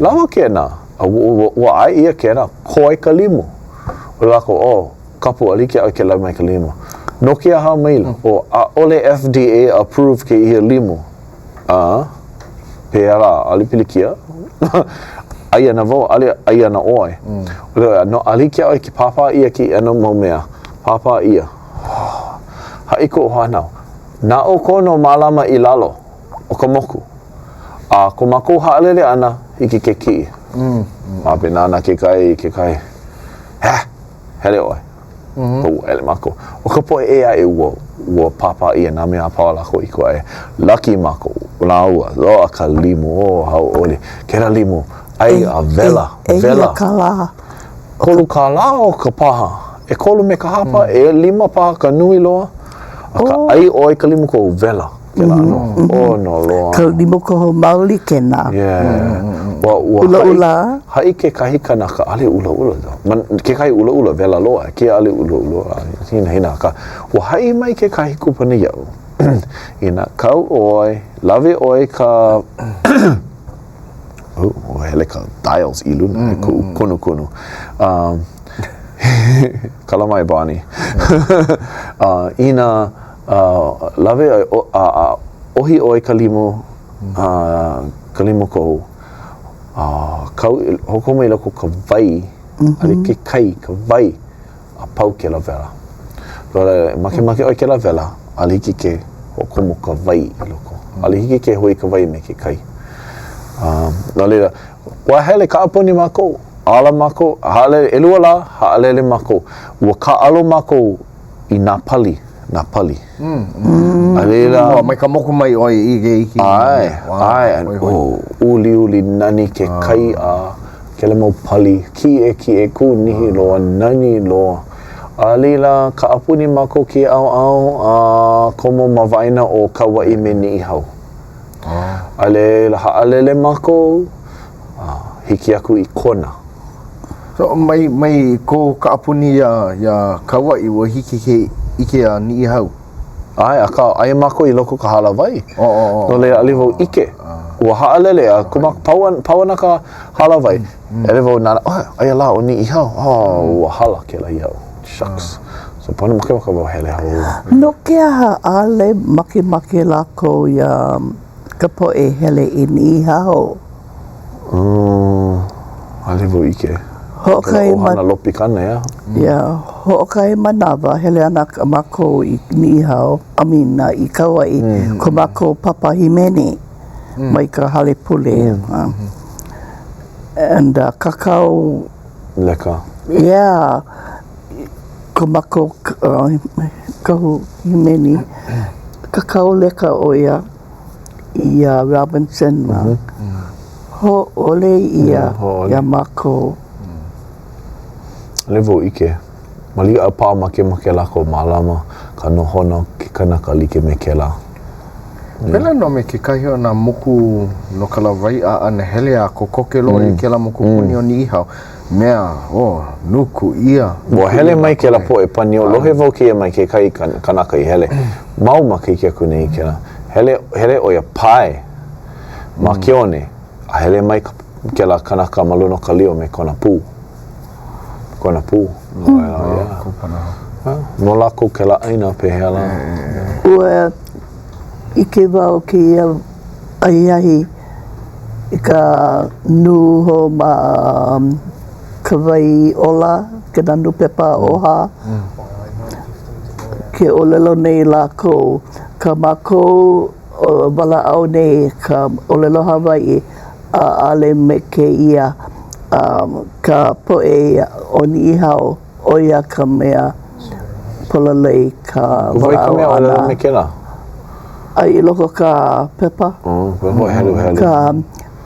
Lawa kēnā, a ua, ua ʻae ʻia kēnā, koe ka limu. ʻO lākou, oh, kapu ʻaʻole hiki iā ʻoe ke lawe mai ka limu. No ke aha maila? ʻO, ʻaʻole FDA approve kēia limu. A, pehea lā, ʻaʻole pilikia. ʻAi ana wau, ʻaʻole ʻai ana ʻoe. ʻOle, no, ʻaʻole hiki iā ʻoe ke pāpā ʻia kēia ʻano mau mea. Pāpā ʻia. Haʻi koʻu hānau, na ʻoukou nō mālama i lalo o ka moku. A ko mākou haʻalele ʻana, hiki ke kiʻi. A me nānā kekahi i kekahi. Heh! Hele ʻoe. Ua hele mākou. ʻO ka poʻe ʻē aʻe ua, ua pāpā ʻia nā mea a pau a lākou i kūʻai. Lucky mākou, lāua, loaʻa ka limu, oh, hauʻoli. Kēlā limu, ʻai a wela, wela. ʻEhia kālā? ʻEkolu kālā o ka paha. ʻEkolu me ka hapa, ʻelima paha ka nui loa. Akā, ʻai ʻoe i ka limu kohu, wela. Kēlā ʻano. ʻOno loa. Ka limu kohu maoli kēnā. Yeah. Ua, ua ʻUlaʻula? Haʻi kekahi kanaka, ʻaʻole ʻulaʻula though. Man, kekahi ʻulaʻula, wela loa, kēia ʻaʻole ʻulaʻula, hinahina, akā, ua haʻi mai kekahi kupuna iaʻu, inā kau ʻoe, lawe ʻoe ka Oh, ua hele ka dials i luna, e kuʻu kunukunu. Um, kala mai, Bonnie. uh, inā uh, lawe ʻoe, a, a, ʻohi ʻoe ka limu, uh, ka limu kohu, uh, kau, hoʻokomo i loko ka wai, ʻaʻole ke kai, ka wai, a pau kēlā wela. No laila, makemake ʻoe kēlā wela, ʻaʻole hiki ke hoʻokomo ka wai i loko. ʻAʻole hiki ke hui ka wai me ke kai. Um, no laila, ua hele kaʻapuni mākou, ala mākou, haʻalele, ʻelua lā, haʻalele mākou. Ua kāʻalo mākou i nā pali, nā pali. Mm. A laila... Oh, mai ka moku mai ʻoe i ke iki. ʻAe, ʻae, oh, uliuli nani ke kai a kēlā mau pali, kiʻekiʻe, kūnihi loa, nani loa. A laila, kaʻapuni mākou kēia ʻaoʻao a komo ma waena o Kauaʻi me Niʻihau. A laila, haʻalele mākou, a hiki aku i Kona. So, mai, mai kou kaʻapuni iā, iā Kauaʻi, ua hiki ke ʻike iā Niʻihau? ʻAe, akā, aia mākou i loko o ka hālāwai. No laila, ʻaʻole wau ʻike. Ua haʻalele a ko mākou, pau ana, pau ana ka hālāwai. ʻAʻole wau nānā, oh, aia lā ʻo Niʻihau. Oh, ua hala kēlā iaʻu. Shucks. So, pono makemake wau hele hou. No ke aha ʻaʻole makemake lākou iā ka poʻe hele i Niʻihau? ʻAʻole wau ʻike. Hoʻokahi ma... ʻOhana Lopikana, ʻeā? Yeah. Hoʻokahi manawa, hele ana mākou i Niʻihau, I mean, i Kauaʻi, ko mākou papa hīmeni mai ka hale pule. And uh, kākau... Leka. Yeah. Ko mākou uh, kahu hīmeni, kākau leka ʻo ia iā Robinson mā. Hōʻole ia iā mākou. ʻAʻole wau ʻike. Maliʻa paha makemake lākou mālama ka nohona o ke kanaka like me kēlā. Pēlā nō me kekahi o nā moku no ka lawaiʻa ʻana hele a kokoke loa i kēlā mokupuni o Niʻihau. Mea, oh, nuku ʻia. Ua hele mai kēlā poʻe paniō, lohe wau kēia mai kekahi kanaka i hele. Mau makahiki aku nei kēlā. Hele, hele ʻo ia pae ma ke one, a hele mai kēlā kanaka ma luna o ka lio me kona pū. Kona pū. No lākou kēlā ʻāina pehea lā? Ua ʻike wau kēia ahiahi i ka nūhou ma Ka Wai Ola, kēnā nūpepa oha. Ke ʻōlelo nei lākou, ka mākou walaʻau nei ka ʻōlelo Hawaiʻi, ʻaʻale me kēia ka poʻe o Niʻihau, ʻo ia ka mea pololei ka walaʻau ʻana. Wai ka mea ʻōlelo me kēlā? A i loko ka pepa. Oh, pepa heluhelu. Ka,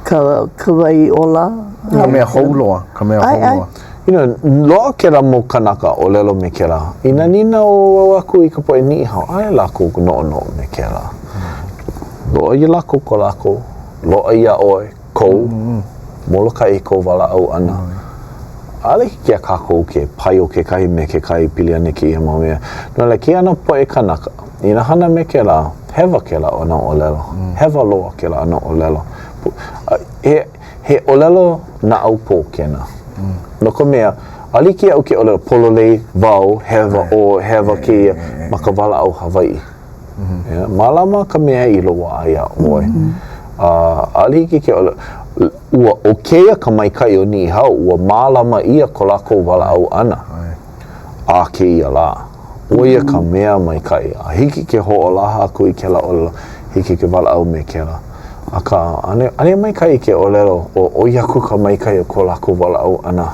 ka, ka wai ola. Ka mea hou loa, ka mea hou loa. You know, loaʻa kēlā mau kanaka ʻōlelo me kēlā. Inā nīnau au aku i ka poʻe Niʻihau, ʻaʻole lākou noʻonoʻo me kēlā. Loaʻa iā lākou ko lākou, loaʻa iā ʻoe kou, Molokaʻi kou walaʻau ʻana. ʻAʻole hiki iā kākou ke paio kekahi me kekahi pili ana i kēia mau mea. No laila, kēia ʻano poʻe kanaka, inā hana me kēlā, hewa kēlā ʻano ʻōlelo. Hewa loa kēlā ʻano ʻōlelo. He, he ʻōlelo naʻaupō kēnā. No ka mea, ʻaʻole hiki iaʻu ke ʻōlelo pololei wau, hewa ʻoe, hewa kēia ma ka walaʻau Hawaiʻi. Yeah, mālama ka mea i loaʻa iā ʻoe. A ʻaʻole hiki ke ʻōlelo, ua ʻo kēia ka maikaʻi o Niʻihau, ua mālama ʻia ko lākou walaʻau ʻana a kēia lā. ʻO ia ka mea maikaʻi. A hiki ke hoʻolaha aku i kēlā ʻōlelo, hiki ke walaʻau me kēlā. Akā, ʻaʻole, ʻaʻole maikaʻi ke ʻōlelo, ʻo ʻoi aku ka maikaʻi o ko lākou walaʻau ʻana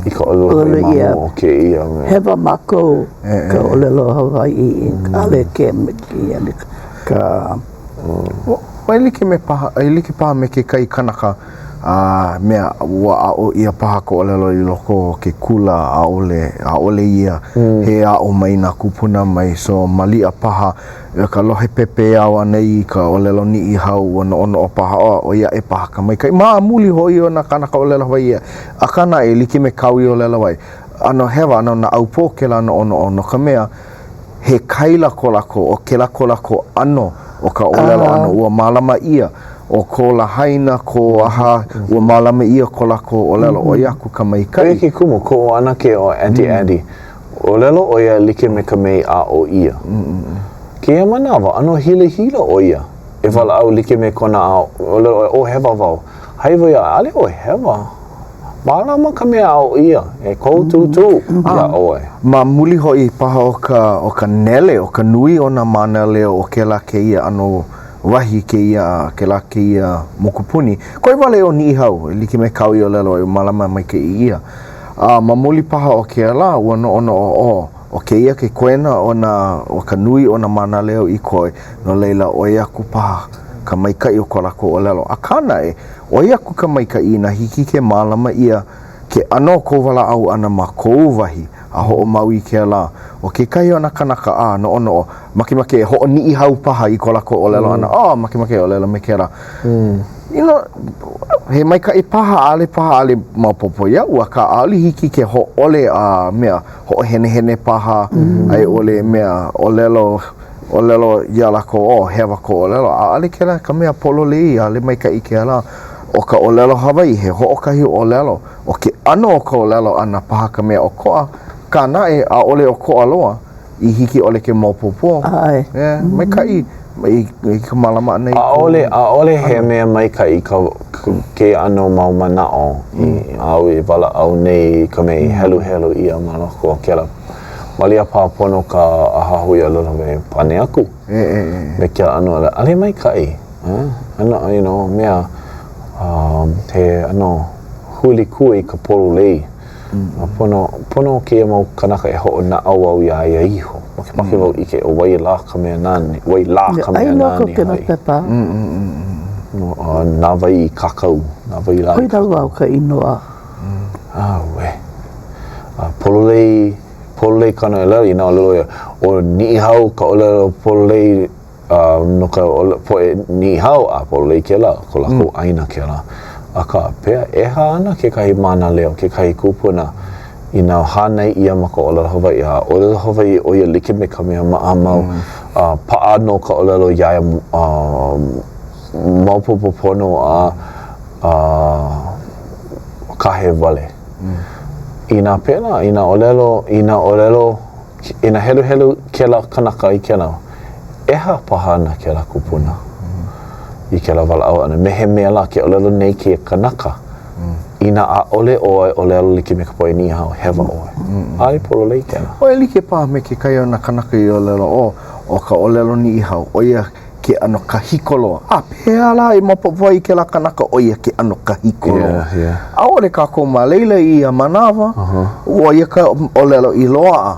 i ka ʻōlelo Hawaiʻi ma mua o kēia mea. Hewa mākou ka ʻōlelo Hawaiʻi, ʻaʻole ke me kēia me ka. E like me paha, e like paha me kekahi kanaka a mea, ua aʻo ʻia paha ka ʻōlelo i loko o ke kula, ʻaʻole, ʻaʻole ia he aʻo mai nā kūpuna mai, so maliʻa paha ka lohe pepeiao ʻana i ka ʻōlelo Niʻihau, ua noʻonoʻo paha, oh, ʻoi aʻe paha ka maikaʻi. Ma muli hoʻi o nā kānaka ʻōlelo Hawaiʻi, akā naʻe, e like me kāu i ʻōlelo ai, ʻano hewa, ʻano naʻaupō kēlā noʻonoʻo, no ka mea, he kaila ko lākou, ʻo kēlā ko lākou ʻano o ka ʻōlelo ʻana, ua mālama ʻia, ʻo ko Lahaina, ko aha, ua mālama ʻia ko lākou ʻōlelo, ʻoi aku ka maikaʻi. ʻO ia ke kumu, koʻu ʻanakē ʻo Aunty Addie, ʻōlelo ʻo ia like me ka mea i aʻo ʻia. Kēia manawa, ʻano hilahila ʻo ia e walaʻau like me kona aʻo, ʻōlelo ʻo ia, ō hewa wau. Hai wau iā ia, ʻaʻole ʻoe hewa. Mālama ka mea aʻo ʻia e kou tūtū iā ʻoe. Ma muli hoʻi paha o ka, o ka nele, o ka nui o nā mānaleo o kēlā kēia ʻano wahi kēia, kēlā kēia mokupuni. Koe wale ʻo Niʻihau, e like me kāu i ʻōlelo ai, mālama maikaʻi ʻia. A ma muli paha o kēlā, ua noʻonoʻo, oh, ʻo kēia ke koena o nā, o ka nui o nā mānaleo i koe, no laila, ʻoi aku paha ka maikaʻi o ko lākou ʻōlelo. Akā naʻe, ʻoi aku ka maikaʻi inā hiki ke mālama ʻia ke ʻano o kou walaʻau ʻana ma kou wahi a hoʻomau i kēlā. ʻO kekahi o nā kānaka, a noʻonoʻo, makemake e hoʻoniʻihau paha i ko lākou ʻōlelo ʻana, oh, makemake e ʻōlelo me kēlā. You know, he maikaʻi paha, ʻaʻole paha, ʻaʻole maopopo iaʻu, akā ʻaʻole hiki ke hōʻole a mea, hoʻohenehene paha, a i ʻole mea, ʻōlelo, ʻōlelo iā lākou, oh, hewa kou ʻōlelo. ʻAʻole kēlā ka mea pololei, ʻaʻole maikaʻi kēlā. ʻO ka ʻōlelo Hawaiʻi, he hoʻokahi ʻōlelo. ʻO ke ʻano o ka ʻōlelo ʻana paha ka mea ʻokoʻa, akā naʻe, ʻaʻole ʻokoʻa loa i hiki ʻole ke maopopo. ʻAe. Yeah, maikaʻi i ka mālama ʻana i kou ʻAʻole, ʻaʻole he mea maikaʻi ka, ke ʻano mau manaʻo i āu e walaʻau nei i ka mea i heluhelu ʻia ma loko o kēlā. Malia paha pono ka ʻAhahui ʻŌlelo Hawaiʻi e pane aku me ke ʻano ʻaʻole maikaʻi. ʻAno, you know, mea, he ʻano hulikua i ka pololei. A pono, pono kēia mau kanaka e hoʻonaʻauao iā ia iho. Makemake wau ʻike ʻo wai lā ka mea nani, wai lā ka mea nani Ai loko kēnā pepa. Na wai i kākau, na wai lā i kākau. ʻOi ka inoa. Auē. A pololei, pololei kāna ʻōlelo, inā ʻōlelo ʻo ia, ʻo Niʻihau ka ʻōlelo pololei A no ka poʻe Niʻihau a pololei kēlā, ko lākou ʻāina kēlā. Akā, pehea, ʻeha ana kekahi mānaleo, kekahi kupuna, inā hānai ʻia ma ka ʻōlelo Hawaiʻi, a ʻōlelo Hawaiʻi ʻo ia like me ka mea maʻamau, a paʻa nō ka ʻōlelo iā ia a maopopo pono a a kahe wale. Inā pēlā, inā ʻōlelo, inā ʻōlelo, inā heluhelu kēlā kanaka i kēlā, ʻeha paha ana kēlā kupuna i kēlā walaʻau ʻana. Me he mea lā, ke ʻōlelo nei kēia kanaka, inā ʻaʻole ʻoe ʻōlelo like me ka poʻe Niʻihau, hewa ʻoe. ʻAʻole pololei kēlā. ʻO e like paha me kekahi o nā kanaka i ʻōlelo, oh, ʻo ka ʻōlelo Niʻihau, ʻo ia ke ʻano kahiko loa. A pehea lā e maopopo ai kēlā kanaka ʻo ia ke ʻano kahiko loa? Yeah, yeah. ʻAʻole kākou ma laila i ia manawa, uh -huh. ʻo ia ka ʻōlelo i loaʻa.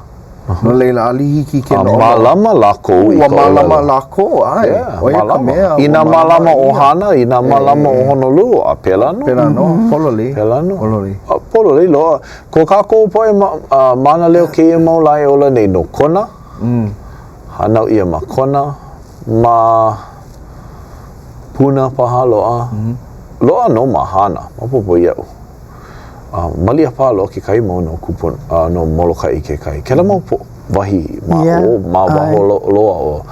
Uh -huh. No laila, ʻaʻole hiki ke A mālama lākou i Ua ka mālama ʻōlelo. lākou, ʻae. Yeah, ʻo ia ka mea. Inā mālama ʻo Hāna, inā mālama ʻo Honolulu, a pēlā nō. Pēlā nō, pololei. Pēlā nō. Pololei. A pololei loa. Ko kākou poʻe ma, uh, mānaleo kēia mau lā e ola nei no Kona. Mm. Hānau ʻia ma Kona, ma Puna paha loaʻa. Loaʻa nō ma Hāna, maopopo iaʻu. Uh, malia paha loaʻa kekahi mau no kupuna, uh, no Molokaʻi kekahi. Kēlā mau po, wahi ma Yeah, o, ma waho lo, loa o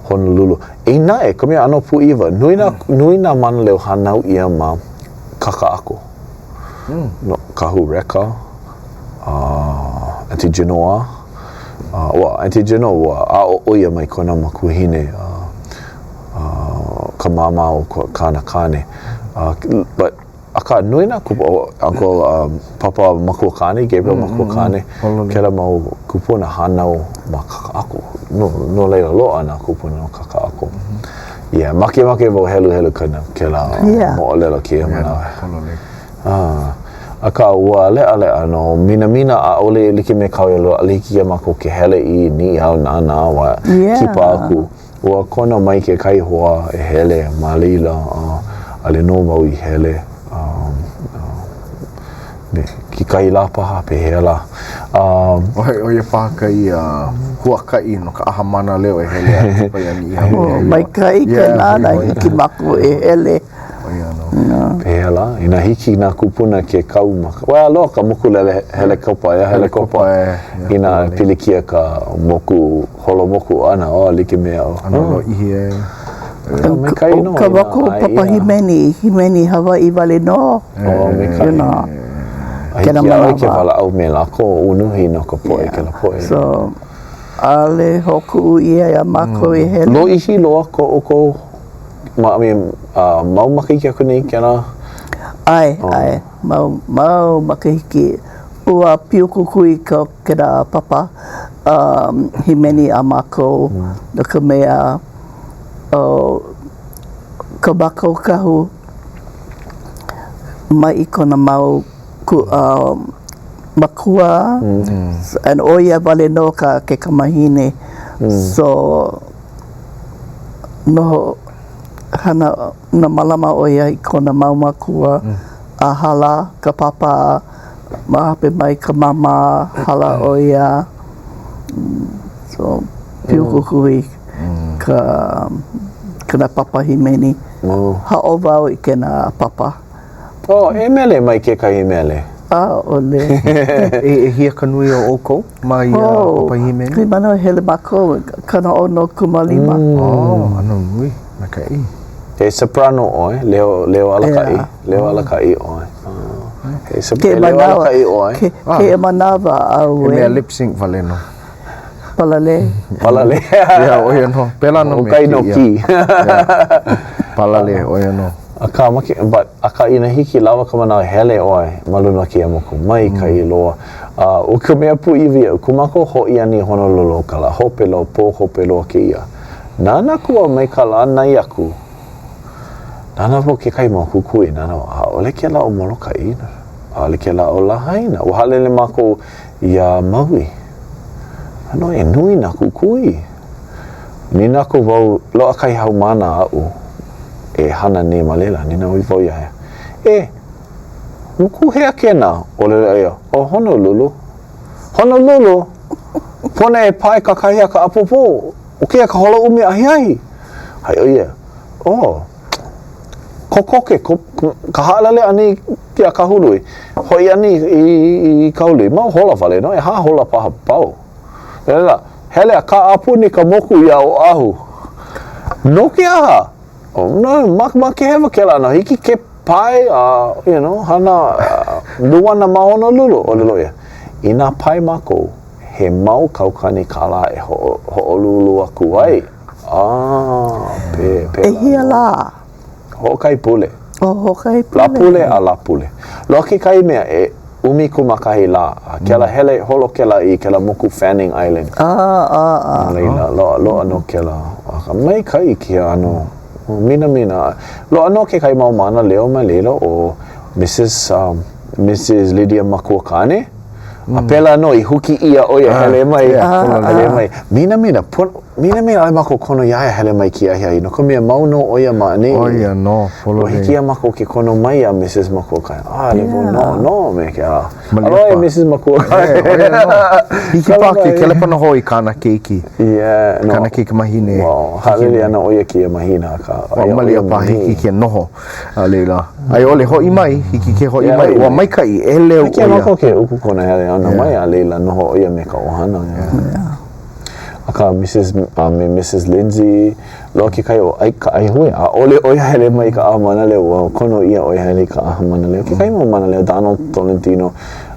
Honolulu. Eia naʻe, ka mea ʻano pūʻiwa, nui nā, nui nā mānaleo hānau ʻia ma Kakaʻako. No Kahu Recca, uh, Auntie Genoa, Uh, well, Auntie Genoa, ua aʻo ʻo ia mai kona makuahine, uh, uh, ka māmā o ko, kāna kāne. Uh, but, akā, nui nā kupu, oh, Uncle um, Papa Makuakāne, Gabriel mm, Makuakāne, mm, mm. kēlā mau kupuna hānau ma Kakaʻako. No, no laila loaʻa nā kupuna no Kakaʻako. Mm -hmm. Yeah, makemake wau heluhelu kana kēlā yeah. moʻolelo kēia manawa. Yeah, Ah, akā, ua leʻaleʻa nō. Minamina ʻaʻole e like me kāu ʻaʻole hiki iā mākou ke hele i Niʻihau nānā a Yeah. kipa aku. Ua kono mai kekahi hoa e hele ma laila, a ʻaʻole nō wau i hele. Um, me kekahi lā paha, pehea lā. Um, ʻO ia paha ka ia huakaʻi no ka ʻaha mānaleo e hele a kipa iā Niʻihau. Oh, maikaʻi ke nānā hiki mākou e hele. Pehea lā? Inā hiki nā kūpuna ke kau ma ka, well, loaʻa ka mokulele helekopa, ʻeā, helekopa. Inā pilikia ka moku, holo moku ʻana, oh, like me aʻu. ʻAno lōʻihi e. Maikaʻi nō. Ka mākou papa hīmeni, hīmeni Hawaiʻi wale nō. Oh, maikaʻi. You know. A hiki iā ʻoe ke walaʻau me lākou, unuhi no ka poʻe, kēlā poʻe. So, ʻaʻole hoʻokuʻu ʻia iā mākou e hele. Lōʻihi loa ko ʻoukou Ma, I mean, uh, mau makahiki aku nei kēlā? ʻAe, ʻae, mau, mau makahiki. Ua piokukui ka kēlā papa um, hīmeni a mākou mm. no ka mea ʻo ka mākou kahu maʻi kona mau ku, um, makua mm. and ʻo ia wale nō ka ke kamahine. Mm. So Noho hana na mālama ʻo ia i kona mau mākua a hala ka pāpā ma hope mai ka māmā hala ʻo ia. So, piukukui ka kēnā papa hīmeni. Haʻo wau i kēnā papa. Oh, e mele mai kekahi mele. ʻAʻole. E ʻehia ka nui o ʻoukou ma ia oh, papa hīmeni? Kahi manawa hele mākou, 65. Mm. Oh, ʻano nui, maikaʻi. He soprano ʻoe, leo, leo alakaʻi, yeah. leo alakaʻi ʻoe. Oh. He, sop he leo alakaʻi ʻoe. Ke, ah. Kēia manawa au e. He mea lip sync wale nō. Palale. Palale. yeah, ʻo ia nō. Pēlā nō me kēia. ʻO kai no kī. yeah. Palale, ʻo ia nō. Akā, make, but, akā inā hiki lawa ka manawa hele ʻoe ma luna o kēia moku, maikaʻi loa. A ʻo ka mea pūʻiwa iaʻu, ko mākou hoʻi ʻana i Honolulu ʻo ka lā hope loa, pō hope loa kēia. Nānā aku au mai ka lānai aku. Nānā wau kekahi mau kukui, nānā wau, ʻaʻole kēlā ʻo Molokaʻi, ʻaʻole kēlā ʻo Lahaina. Ua haʻalele mākou iā Maui. ʻAno e nui nā kukui. Nīnau aku wau, loaʻa kahi haumāna aʻu e hana nei ma laila, nīnau wau iā ia, E, moku hea kēnā? ʻŌlelo ia, ʻO Honolulu. Honolulu? Pono e pae kakahiaka ʻapōpō, ʻo kēia ka hola ʻumi ahiahi. Haʻi ʻo ia, Oh, kokoke ko, ka haʻalele ʻana iā Kahului, hoʻi ʻana i, i, i Kahului, mau hola wale nō, ʻehā hola paha pau. No laila, hele a kaʻapuni ka moku iā Oʻahu. No ke aha? No, makehewa kēlā ʻano, hiki ke pae a, you know, hana luana ma Honolulu, ʻōlelo ia. Inā pae mākou, he mau kaukani kālā e hoʻolūlū aku ai, a pe, pēlā nō. ʻEhia lā? Hoʻokahi pule. Oh, hoʻokahi pule. Lāpule a Lāpule. Loaʻa kekahi mea e 11 lā, a kēlā hele, holo kēlā i kēlā moku Fanning Island. Ah, ah, ah. No laila, loaʻa, loaʻa nō kēlā. Akā, maikaʻi kēia ʻano minamina. Loaʻa nō kekahi mau mānaleo ma laila ʻo Mrs. Um, Mrs. Lydia Makuakāne. A pēlā nō i huki ʻia ʻo ia hele mai, hele mai. Minamina, minamina ʻaʻole mākou kono iā ia hele mai kēia ahiahi, no ka mea mau nō ʻo ia ma ʻaneʻi. ʻO ia nō, pololei. Ua hiki iā mākou ke kono mai iā Mrs. Makuakāne. ʻAʻole wau noʻonoʻo me ke ala. Aloha e Mrs. Makuakāne. ʻO ia nō. Hiki paha ke kelepona hou i kāna keiki. Yeah, no. Kāna kaikamahine. Well, haʻalele ana ʻo ia kēia mahina, akā. Ua malia paha hiki ke noho. A laila, a i ʻole hoʻi mai, hiki ke hoʻi mai, ua maikaʻi, ʻeleu ʻo ia. Hiki iā mākou ke uku kona hele ʻana mai, a laila noho ʻo ia me ka ʻohana. Akā, Mrs. a me Mrs. Lindsay, loaʻa kekahi ʻo Ike Kaʻaihue, ʻaʻole ʻo ia hele mai i ka ʻaha mānaleo, ua kono ʻia ʻo ia hele i ka ʻaha mānaleo. Kekahi mau mānaleo, Donald Tolentino,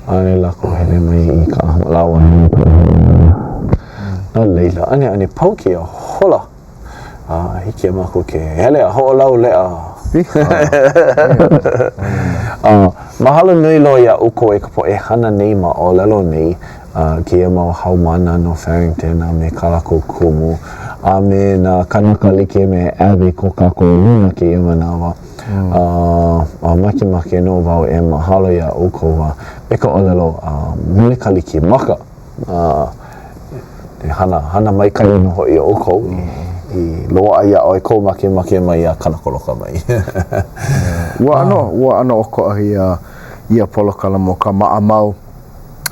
ʻaʻole lākou hele mai i ka ʻaha, lāua hele i ka ʻaha mānaleo. No laila, ʻaneʻane pau kēia hola. A hiki iā mākou ke hele a hoʻolauleʻa. A mahalo nui loa iā ʻoukou e ka poʻe hana nei ma ʻōlelo nei, a kēia mau haumāna no Farrington a me kā lākou kumu, a me nā kānaka like me Abby ko kākou luna kēia manawa. A, a makemake nō wau e mahalo iā ʻoukou a me ka ʻōlelo a mele Kalikimaka. A e hana, hana maikaʻi nō hoʻi ʻoukou i, i loaʻa iā ʻoe kou makemake mai iā Kanakoloka mai. Ua ʻano, ua ʻano ʻokoʻa ia, ia polokalamu ʻo ka maʻamau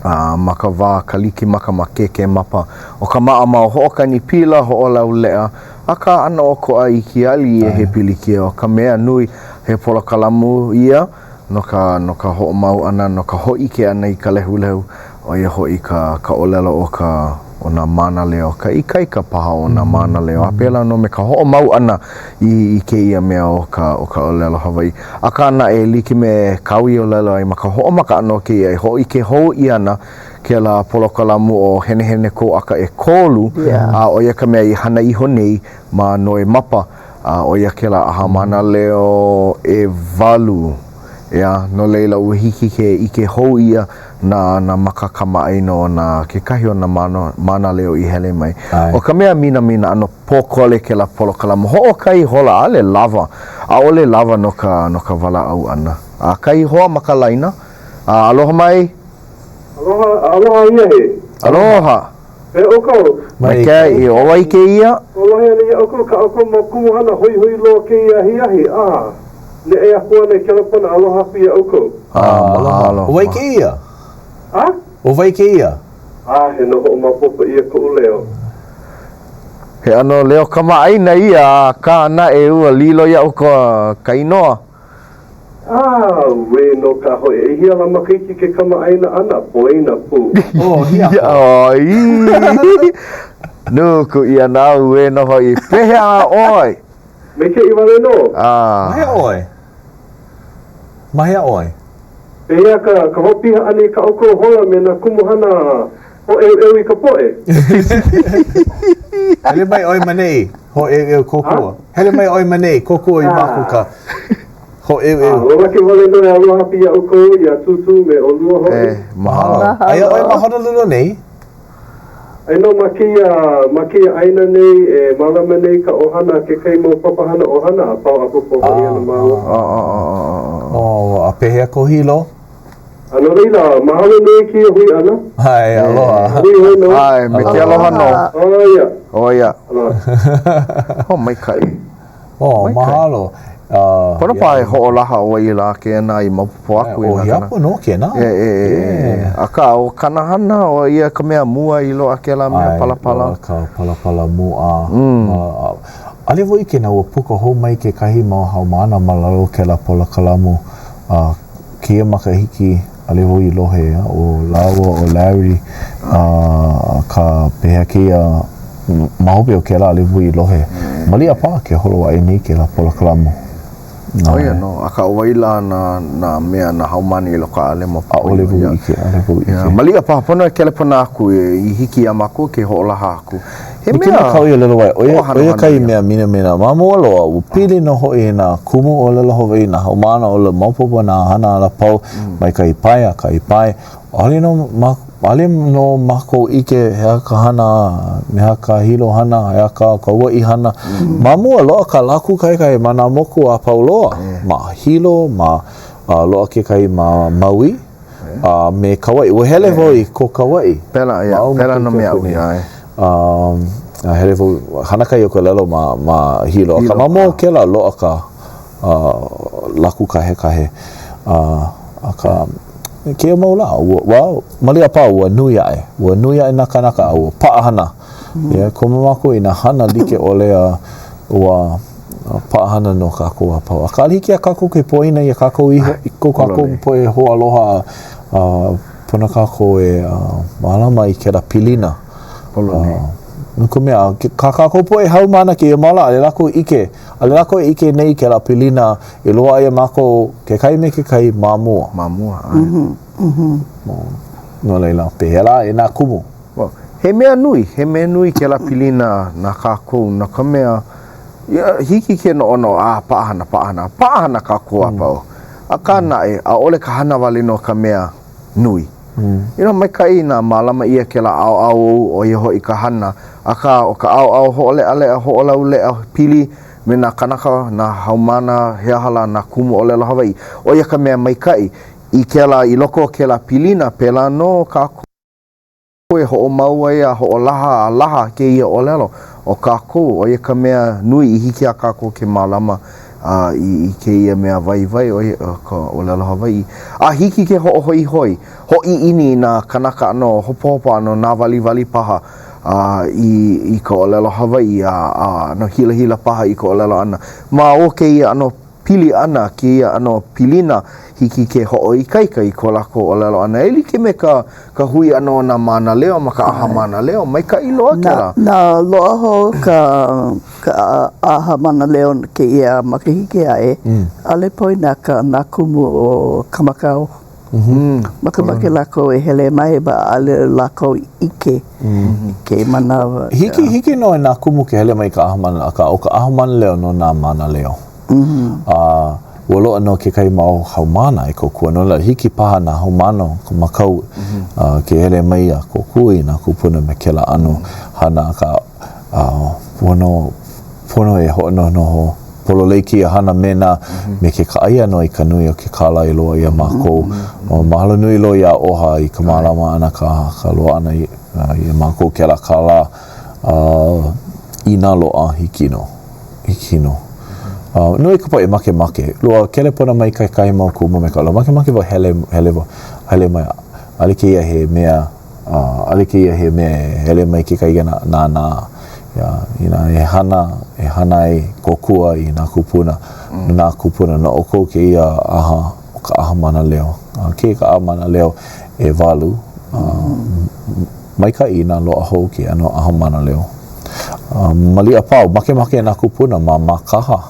a ma ka wā Kalikimaka ma Kēkēmapa. ʻO ka maʻamau hoʻokani pila, hoʻolauleʻa, akā ʻano ʻokoʻa iki ʻaʻole ia he pilikia. ʻO ka mea nui, he polokalamu ia no ka, no ka hoʻomau ʻana, no ka hōʻike ʻana i ka lehulehu, ʻo ia hoʻi ka, ka ʻōlelo o ka, o nā mānaleo, ka ikaika paha o nā mānaleo, a pēlā nō me ka hoʻomau ʻana i, i kēia mea o ka, o ka ʻōlelo Hawaiʻi. Akā naʻe, e like me kāu i ʻōlelo ai ma ka hoʻomaka ʻana o kēia, e hōʻike hou ʻia ana kēlā polokalamu ʻo Henehene Kou ʻAka ʻEkolu, a ʻo ia ka mea i hana iho nei ma Nowemapa. A ʻo ia kēlā ʻaha mānaleo ʻewalu, ʻeā, no laila ua hiki ke ʻike hou ʻia nā, nā maka kamaʻāina o nā, kekahi o nā mānaleo i hele mai. ʻO ka mea minamina, ʻano pōkole kēlā polokalamu. Hoʻokahi hola, ʻaʻole lawa, ʻaʻole lawa no ka, no ka walaʻau ʻana. A kahi hoa ma ka laina, a aloha mai. Aloha, aloha ia he. Aloha. E ʻoukou. Maikaʻi, ʻo wai kēia? Ua lohe anei iā ʻoukou kā ʻoukou mau kumuhana hoihoi loa kēia ahiahi, a neʻe aku ana i kelepona aloha aku iā ʻoukou. A, mahalo. ʻO wai kēia? A? ʻO wai kēia? A, he nō hoʻomaopopo ʻia koʻu leo. He ʻano leo kamaʻāina ia, akā naʻe ua lilo iaʻu ka, ka inoa. Auē nō kā hoʻi, ʻehia lā makahiki ke kamaʻāina ʻana, poina pū. Oh, hiapo. Nuku ʻia nā auē nō hoʻi. Pehea ʻoe? Maikaʻi wale nō. Ma hea ʻoe? Ma hea ʻoe? Pehea ka ka hoʻopiha ʻana i kā ʻoukou hola me nā kumuhana hōʻeuʻeu i ka poʻe? Hele mai ʻoe ma neʻi, hōʻeuʻeu kōkua. Hele mai ʻoe ma neʻi, kōkua i mākou ka hōʻeuʻeu. A, ua like wale nō e aloha aku iā ʻoukou, iā Tūtū me ʻolua hoʻi. E, mahalo. Aia ʻoe ma Honolulu nei? Aia nō ma kēia, ma kēia ʻāina nei e mālama nei ka ʻohana kekahi mau papahana ʻohana a pau ʻāpōpō hoʻi ana māua. Oh, a pehea ko Hilo? A no laila, mahalo nui i kēia hui ʻana. ʻAe, aloha. Hui hou nō. ʻAe, me ke aloha nō. ʻO ia. ʻO ia. Aloha. Oh, maikaʻi. Oh, mahalo. Pono paha e hoʻolaha ʻoe i lā kēnā i maopopo aku i nā kānaka. ʻO hiapo nō kēnā. E, e, e, e. Akā, ʻo kāna hana, ʻo ia ka mea mua i loaʻa kēlā mea palapala. ʻAe, loaʻa ka palapala mua. ʻAʻole wau ʻike inā ua puka hou mai kekahi mau haumāna ma lalo o kēlā polokalamu a kēia makahiki, ʻaʻole wau i lohe, ʻo lāua ʻo Larry, akā pehea kēia ma hope o kēlā, ʻaʻole wau i lohe. Maliʻa paha ke holo aʻe nei kēlā polokalamu. ʻO ia nō, akā ʻo wai lā nā, nā mea, nā haumāna i loko ʻaʻole maopopo. ʻAʻole wau ʻike, ʻaʻole wau ʻike. Yeah. Maliʻa paha, pono e kelepona aku i hiki iā mākou ke hoʻolaha aku. He mea. Like me kāu i ʻōlelo ai, ʻo ia, ʻo ia kahi mea minamina. Ma mua loa, ua pili nō hoʻi nā kumu ʻōlelo Hawaiʻi, nā haumāna ʻōlelo maopopo nā hana a pau mai kahi pae a kahi pae. ʻAʻole nō ma, ʻaʻole nō mākou ʻike he aha ka hana, he aha ka Hilo hana, he aha ka Kauaʻi hana. Ma mua, loaʻa ka lā kūkaʻikahi ma nā moku a pau loa, ma Hilo, ma, a loaʻa kekahi ma Maui, a me Kauaʻi. Ua hele wau i ko Kauaʻi. Pēlā, ia, pēlā nō me aʻu, ia, ʻae. A hele wau, hana kai o ka ʻōlelo ma, ma Hilo. Akā ma mua o kēlā, loaʻa ka lā kūkahekahe. Akā, i kēia mau lā, ua, ua, maliʻa paha ua nui aʻe. Ua nui aʻe nā kānaka a ua paʻahana. Yeah, komo mākou i nā hana like ʻole a ua paʻahana nō kākou a pau. Akā, ʻaʻole hiki iā kākou ke poina iā kākou iho, i ko kākou poʻe hoaaloha a pono kākou e mālama i kēlā pilina. Pololei. No ka mea, kā kākou poʻe haumāna kēia mau lā, ʻaʻole lākou ʻike, ʻaʻole lākou e ʻike nei i kēlā pilina i loaʻa iā mākou kekahi me kekahi ma mua. Ma mua, ʻae. No laila, pehea lā e nā kumu? Well, he mea nui, he mea nui kēlā pilina na kākou, no ka mea, ia, hiki ke noʻonoʻo, a, paʻahana, paʻahana, paʻahana kākou a pau. Akā naʻe, ʻaʻole ka hana wale nō ka mea nui. You know, maikaʻi inā mālama ʻia kēlā ʻaoʻao ou, ʻo ia hoʻi ka hana, akā, ʻo ka ʻaoʻao hoʻoleʻaleʻa, hoʻolauleʻa, pili me nā kānaka, nā haumāna, he aha lā, nā kumu ʻōlelo Hawaiʻi, ʻo ia ka mea maikaʻi. I kēlā, i loko o kēlā pilina, pēlā nō kākou e hoʻomau ai a hoʻolaha a laha kēia ʻōlelo o kākou, ʻo ia ka mea nui i hiki iā kākou ke mālama i kēia mea waiwai, ʻo ia ka ʻōlelo Hawaiʻi. A hiki ke hoʻohoihoi, hōʻiʻini i nā kānaka ʻano hopohopo ʻano nāwaliwali paha i ka ʻōlelo Hawaiʻi a ʻano hilahila paha i ka ʻōlelo ʻana. Ma o kēia ʻano pili ʻana, kēia ʻano pilina, hiki ke hoʻoikaika i ko lākou ʻōlelo ʻana e like me ka ka hui ʻana o nā mānaleo ma ka ʻaha mānaleo, maikaʻi loa kēlā. Na, loaʻa hou ka ka ʻaha mānaleo kēia makahiki aʻe, ʻaʻole poina ka nā kumu o Kamakau. Makemake lākou e hele mai, but ʻaʻole lākou ʻike i kēia manawa. Hiki, hiki nō i nā kumu ke hele mai i ka ʻaha mānaleo, akā ʻo ka ʻaha mānaleo no nā mānaleo. A ua loaʻa nō kekahi mau haumāna e kōkua. No laila, hiki paha nā haumāna o Kamakau ke hele mai a kōkua i nā kūpuna me kēlā ʻano hana, akā, pono, pono e hoʻonohonoho pololei kēia hana me nā, me ke kaʻai ʻana i ka nui o ke kālā i loaʻa iā mākou. Mahalo nui loa iā OHA i ka mālama ʻana ka, ka loaʻa ʻana iā mākou kēlā kālā inā loaʻa hiki nō. Hiki nō. Nui ka poʻe makemake. Ua kelepona mai kekahi mau kumu me ka ʻōlelo, makemake wau hele, hele, hele mai. ʻAʻole kēia he mea ʻaʻole kēia he mea e hele mai kekahi a nānā, inā e hana, e hana ai kōkua i nā kūpuna, no nā kūpuna, no ʻoukou kēia ʻaha, ʻo ka ʻaha mānaleo. A kēia ka ʻaha mānaleo ʻewalu, maikaʻi inā loaʻa hou kēia ʻano ʻaha mānaleo. Maliʻa paha, makemake nā kūpuna ma Mākaha.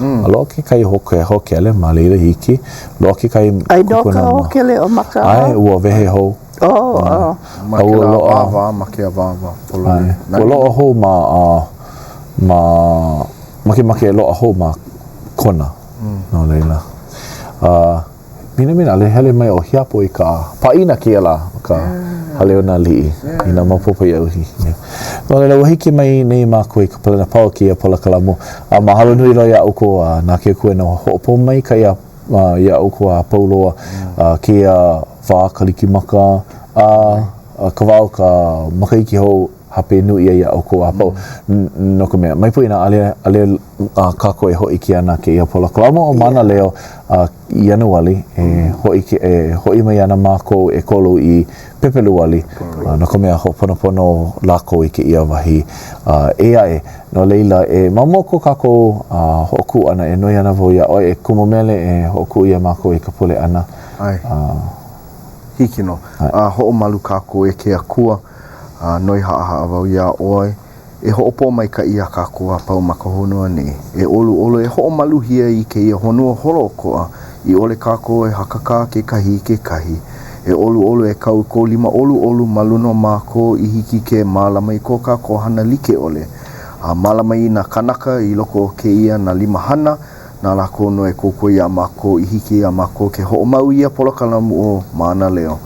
A loaʻa kekahi hōkele ma laila hiki, loaʻa kekahi kupuna. Ai nō ka hōkele o Mākaha? ʻAe, ua wehe hou. Oh, oh. Ma ke awāwa, ma ke awāwa. ʻAe. Ua loaʻa hou ma, ma, makemake e loaʻa hou ma Kona, no laila. A, Minamina, ʻaʻole hele mai ʻo Hiapo i ka pāʻina kēia lā o ka hale o nā aliʻi inā maopopo iaʻu. No laila, ua hiki mai nei mākou i ka palena pau o kēia polokalamu. A mahalo nui loa iā ʻoukou a na ke Akua e hoʻopōmaikaʻi iā iā ʻoukou a pau loa kēia wā Kalikimaka a ka wā o ka makahiki hou. Hape nui ʻia iā ʻoukou a pau, no ka mea, mai poina, ʻaʻole, ʻaʻole kākou e hōʻike ana kēia polokalamu ʻo Mānaleo i Ianuali, e hōʻike, e hoʻi mai ana mākou ʻekolu i Pepeluali, no ka mea, hoʻoponopono lākou i kēia wahi ʻē aʻe. No laila, e ma mua o ko kākou hoʻokuʻu ʻana, e noi ana wau iā ʻoe e kumu mele e hoʻokuʻu iā mākou i ka pule ʻana. ʻAe. Hiki nō. A hoʻomalu kākou e ke Akua. A noi haʻahaʻa wau iā ʻoe. e hoʻopōmaikaʻi iā kākou a pau ma ka honua nei. E ʻoluʻolu e hoʻomaluhia i kēia honua holoʻokoʻa i ʻole kākou e hakakā kekahi i kekahi. E ʻoluʻolu e kau i kou lima ʻoluʻolu ma luna o mākou i hiki ke mālama i ko kākou hana like ʻole. A mālama i nā kānaka i loko o kēia nā limahana, na lākou nō e kōkua iā mākou i hiki iā mākou ke hoʻomau i ia polokalamu ʻo Mānaleo.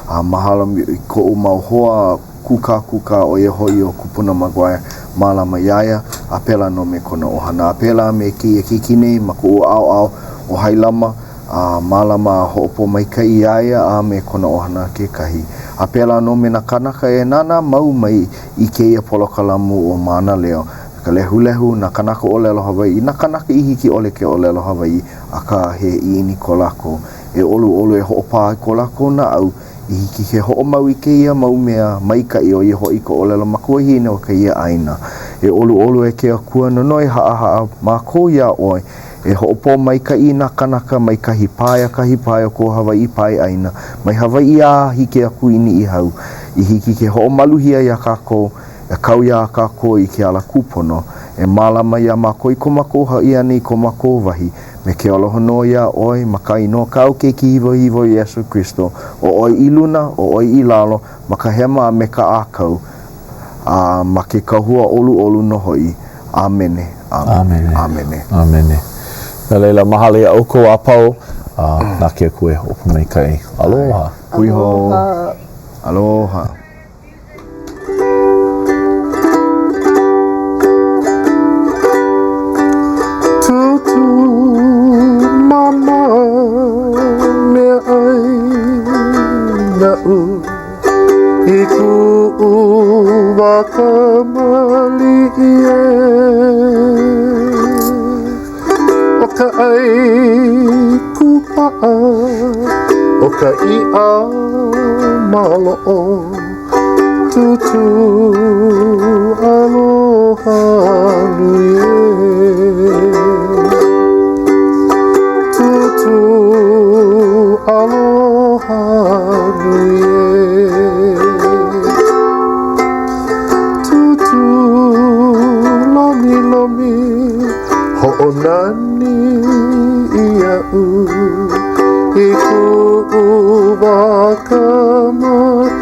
A mahalo i koʻu mau hoa kūkākūkā ʻo ia hoʻi ʻo Kupuna McGuire, mālama iā ia, a pēlā nō me kona ʻohana. A pēlā me kēia keiki nei ma koʻu ʻaoʻao ʻo Hailama, a mālama a hoʻopōmaikaʻi iā ia a me kona ʻohana kekahi. A pēlā nō me nā kānaka e nānā mau mai i kēia polokalamu ʻo Mānaleo, ka lehulehu, nā kānaka ʻōlelo Hawaiʻi, nā kānaka i hiki ʻole ke ʻōlelo Hawaiʻi, akā he ʻiʻini ko lākou. E ʻoluʻolu e hoʻopā i ko lākou naʻau i hiki ke hoʻomau i kēia mau mea maikaʻi ʻo ia hoʻi ka ʻōlelo makuahine o kēia ʻāina. E ʻoluʻolu e ke Akua nonoi haʻahaʻa mākou iā ʻoe e hoʻopōmaikaʻi i nā kānaka mai kahi pae a kahi pae o ko Hawaiʻi pae ʻāina, mai Hawaiʻi a hiki aku i Niʻihau, i hiki ke hoʻomaluhia iā kākou, e kau iā kākou i ke ala kūpono, e mālama iā mākou i ko mākou haʻi ʻana i ko mākou wahi, me ke aloha nō iā ʻoe ma ka inoa o kāu Keiki hiwahiwa ʻo Iesū Kristo, ʻo ʻoe i luna, ʻo ʻoe i lalo, ma ka hema a me ka ʻākau, a ma ke kahua ʻoluʻolu nō hoʻi. ʻĀmene. ʻĀmene. ʻĀmene. ʻĀmene. No laila, mahalo iā ʻoukou a pau, a na ke Akua e hoʻopōmaikaʻi. Aloha. Hui hou. Aloha. Tūtū mama meaʻai naʻu I kuʻu wā kamaliʻi ē ʻO ka ʻai kūpaʻa ʻO ka iʻa maloʻo Tūtū aloha nui ē Tūtū aloha nui ē Tūtū lomilomi hoʻonani iaʻu I kuʻu wā kamaliʻi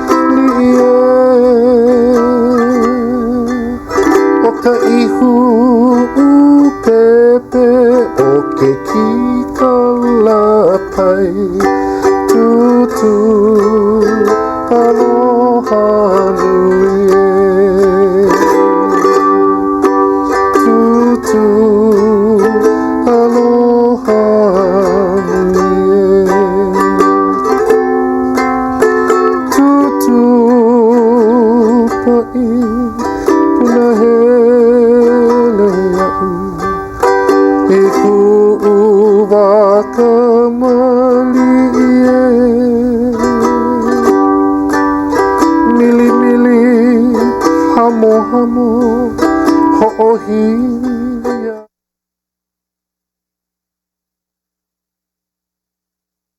ē ʻO ka ihu ʻupepe ʻO ke kīkala pai Tūtū aloha nui ē Tūtū aloha nui ē Tūtū paʻi punahele iaʻu I kuʻu wā kamaliʻi ē Milimili hamohamo hoʻohiki.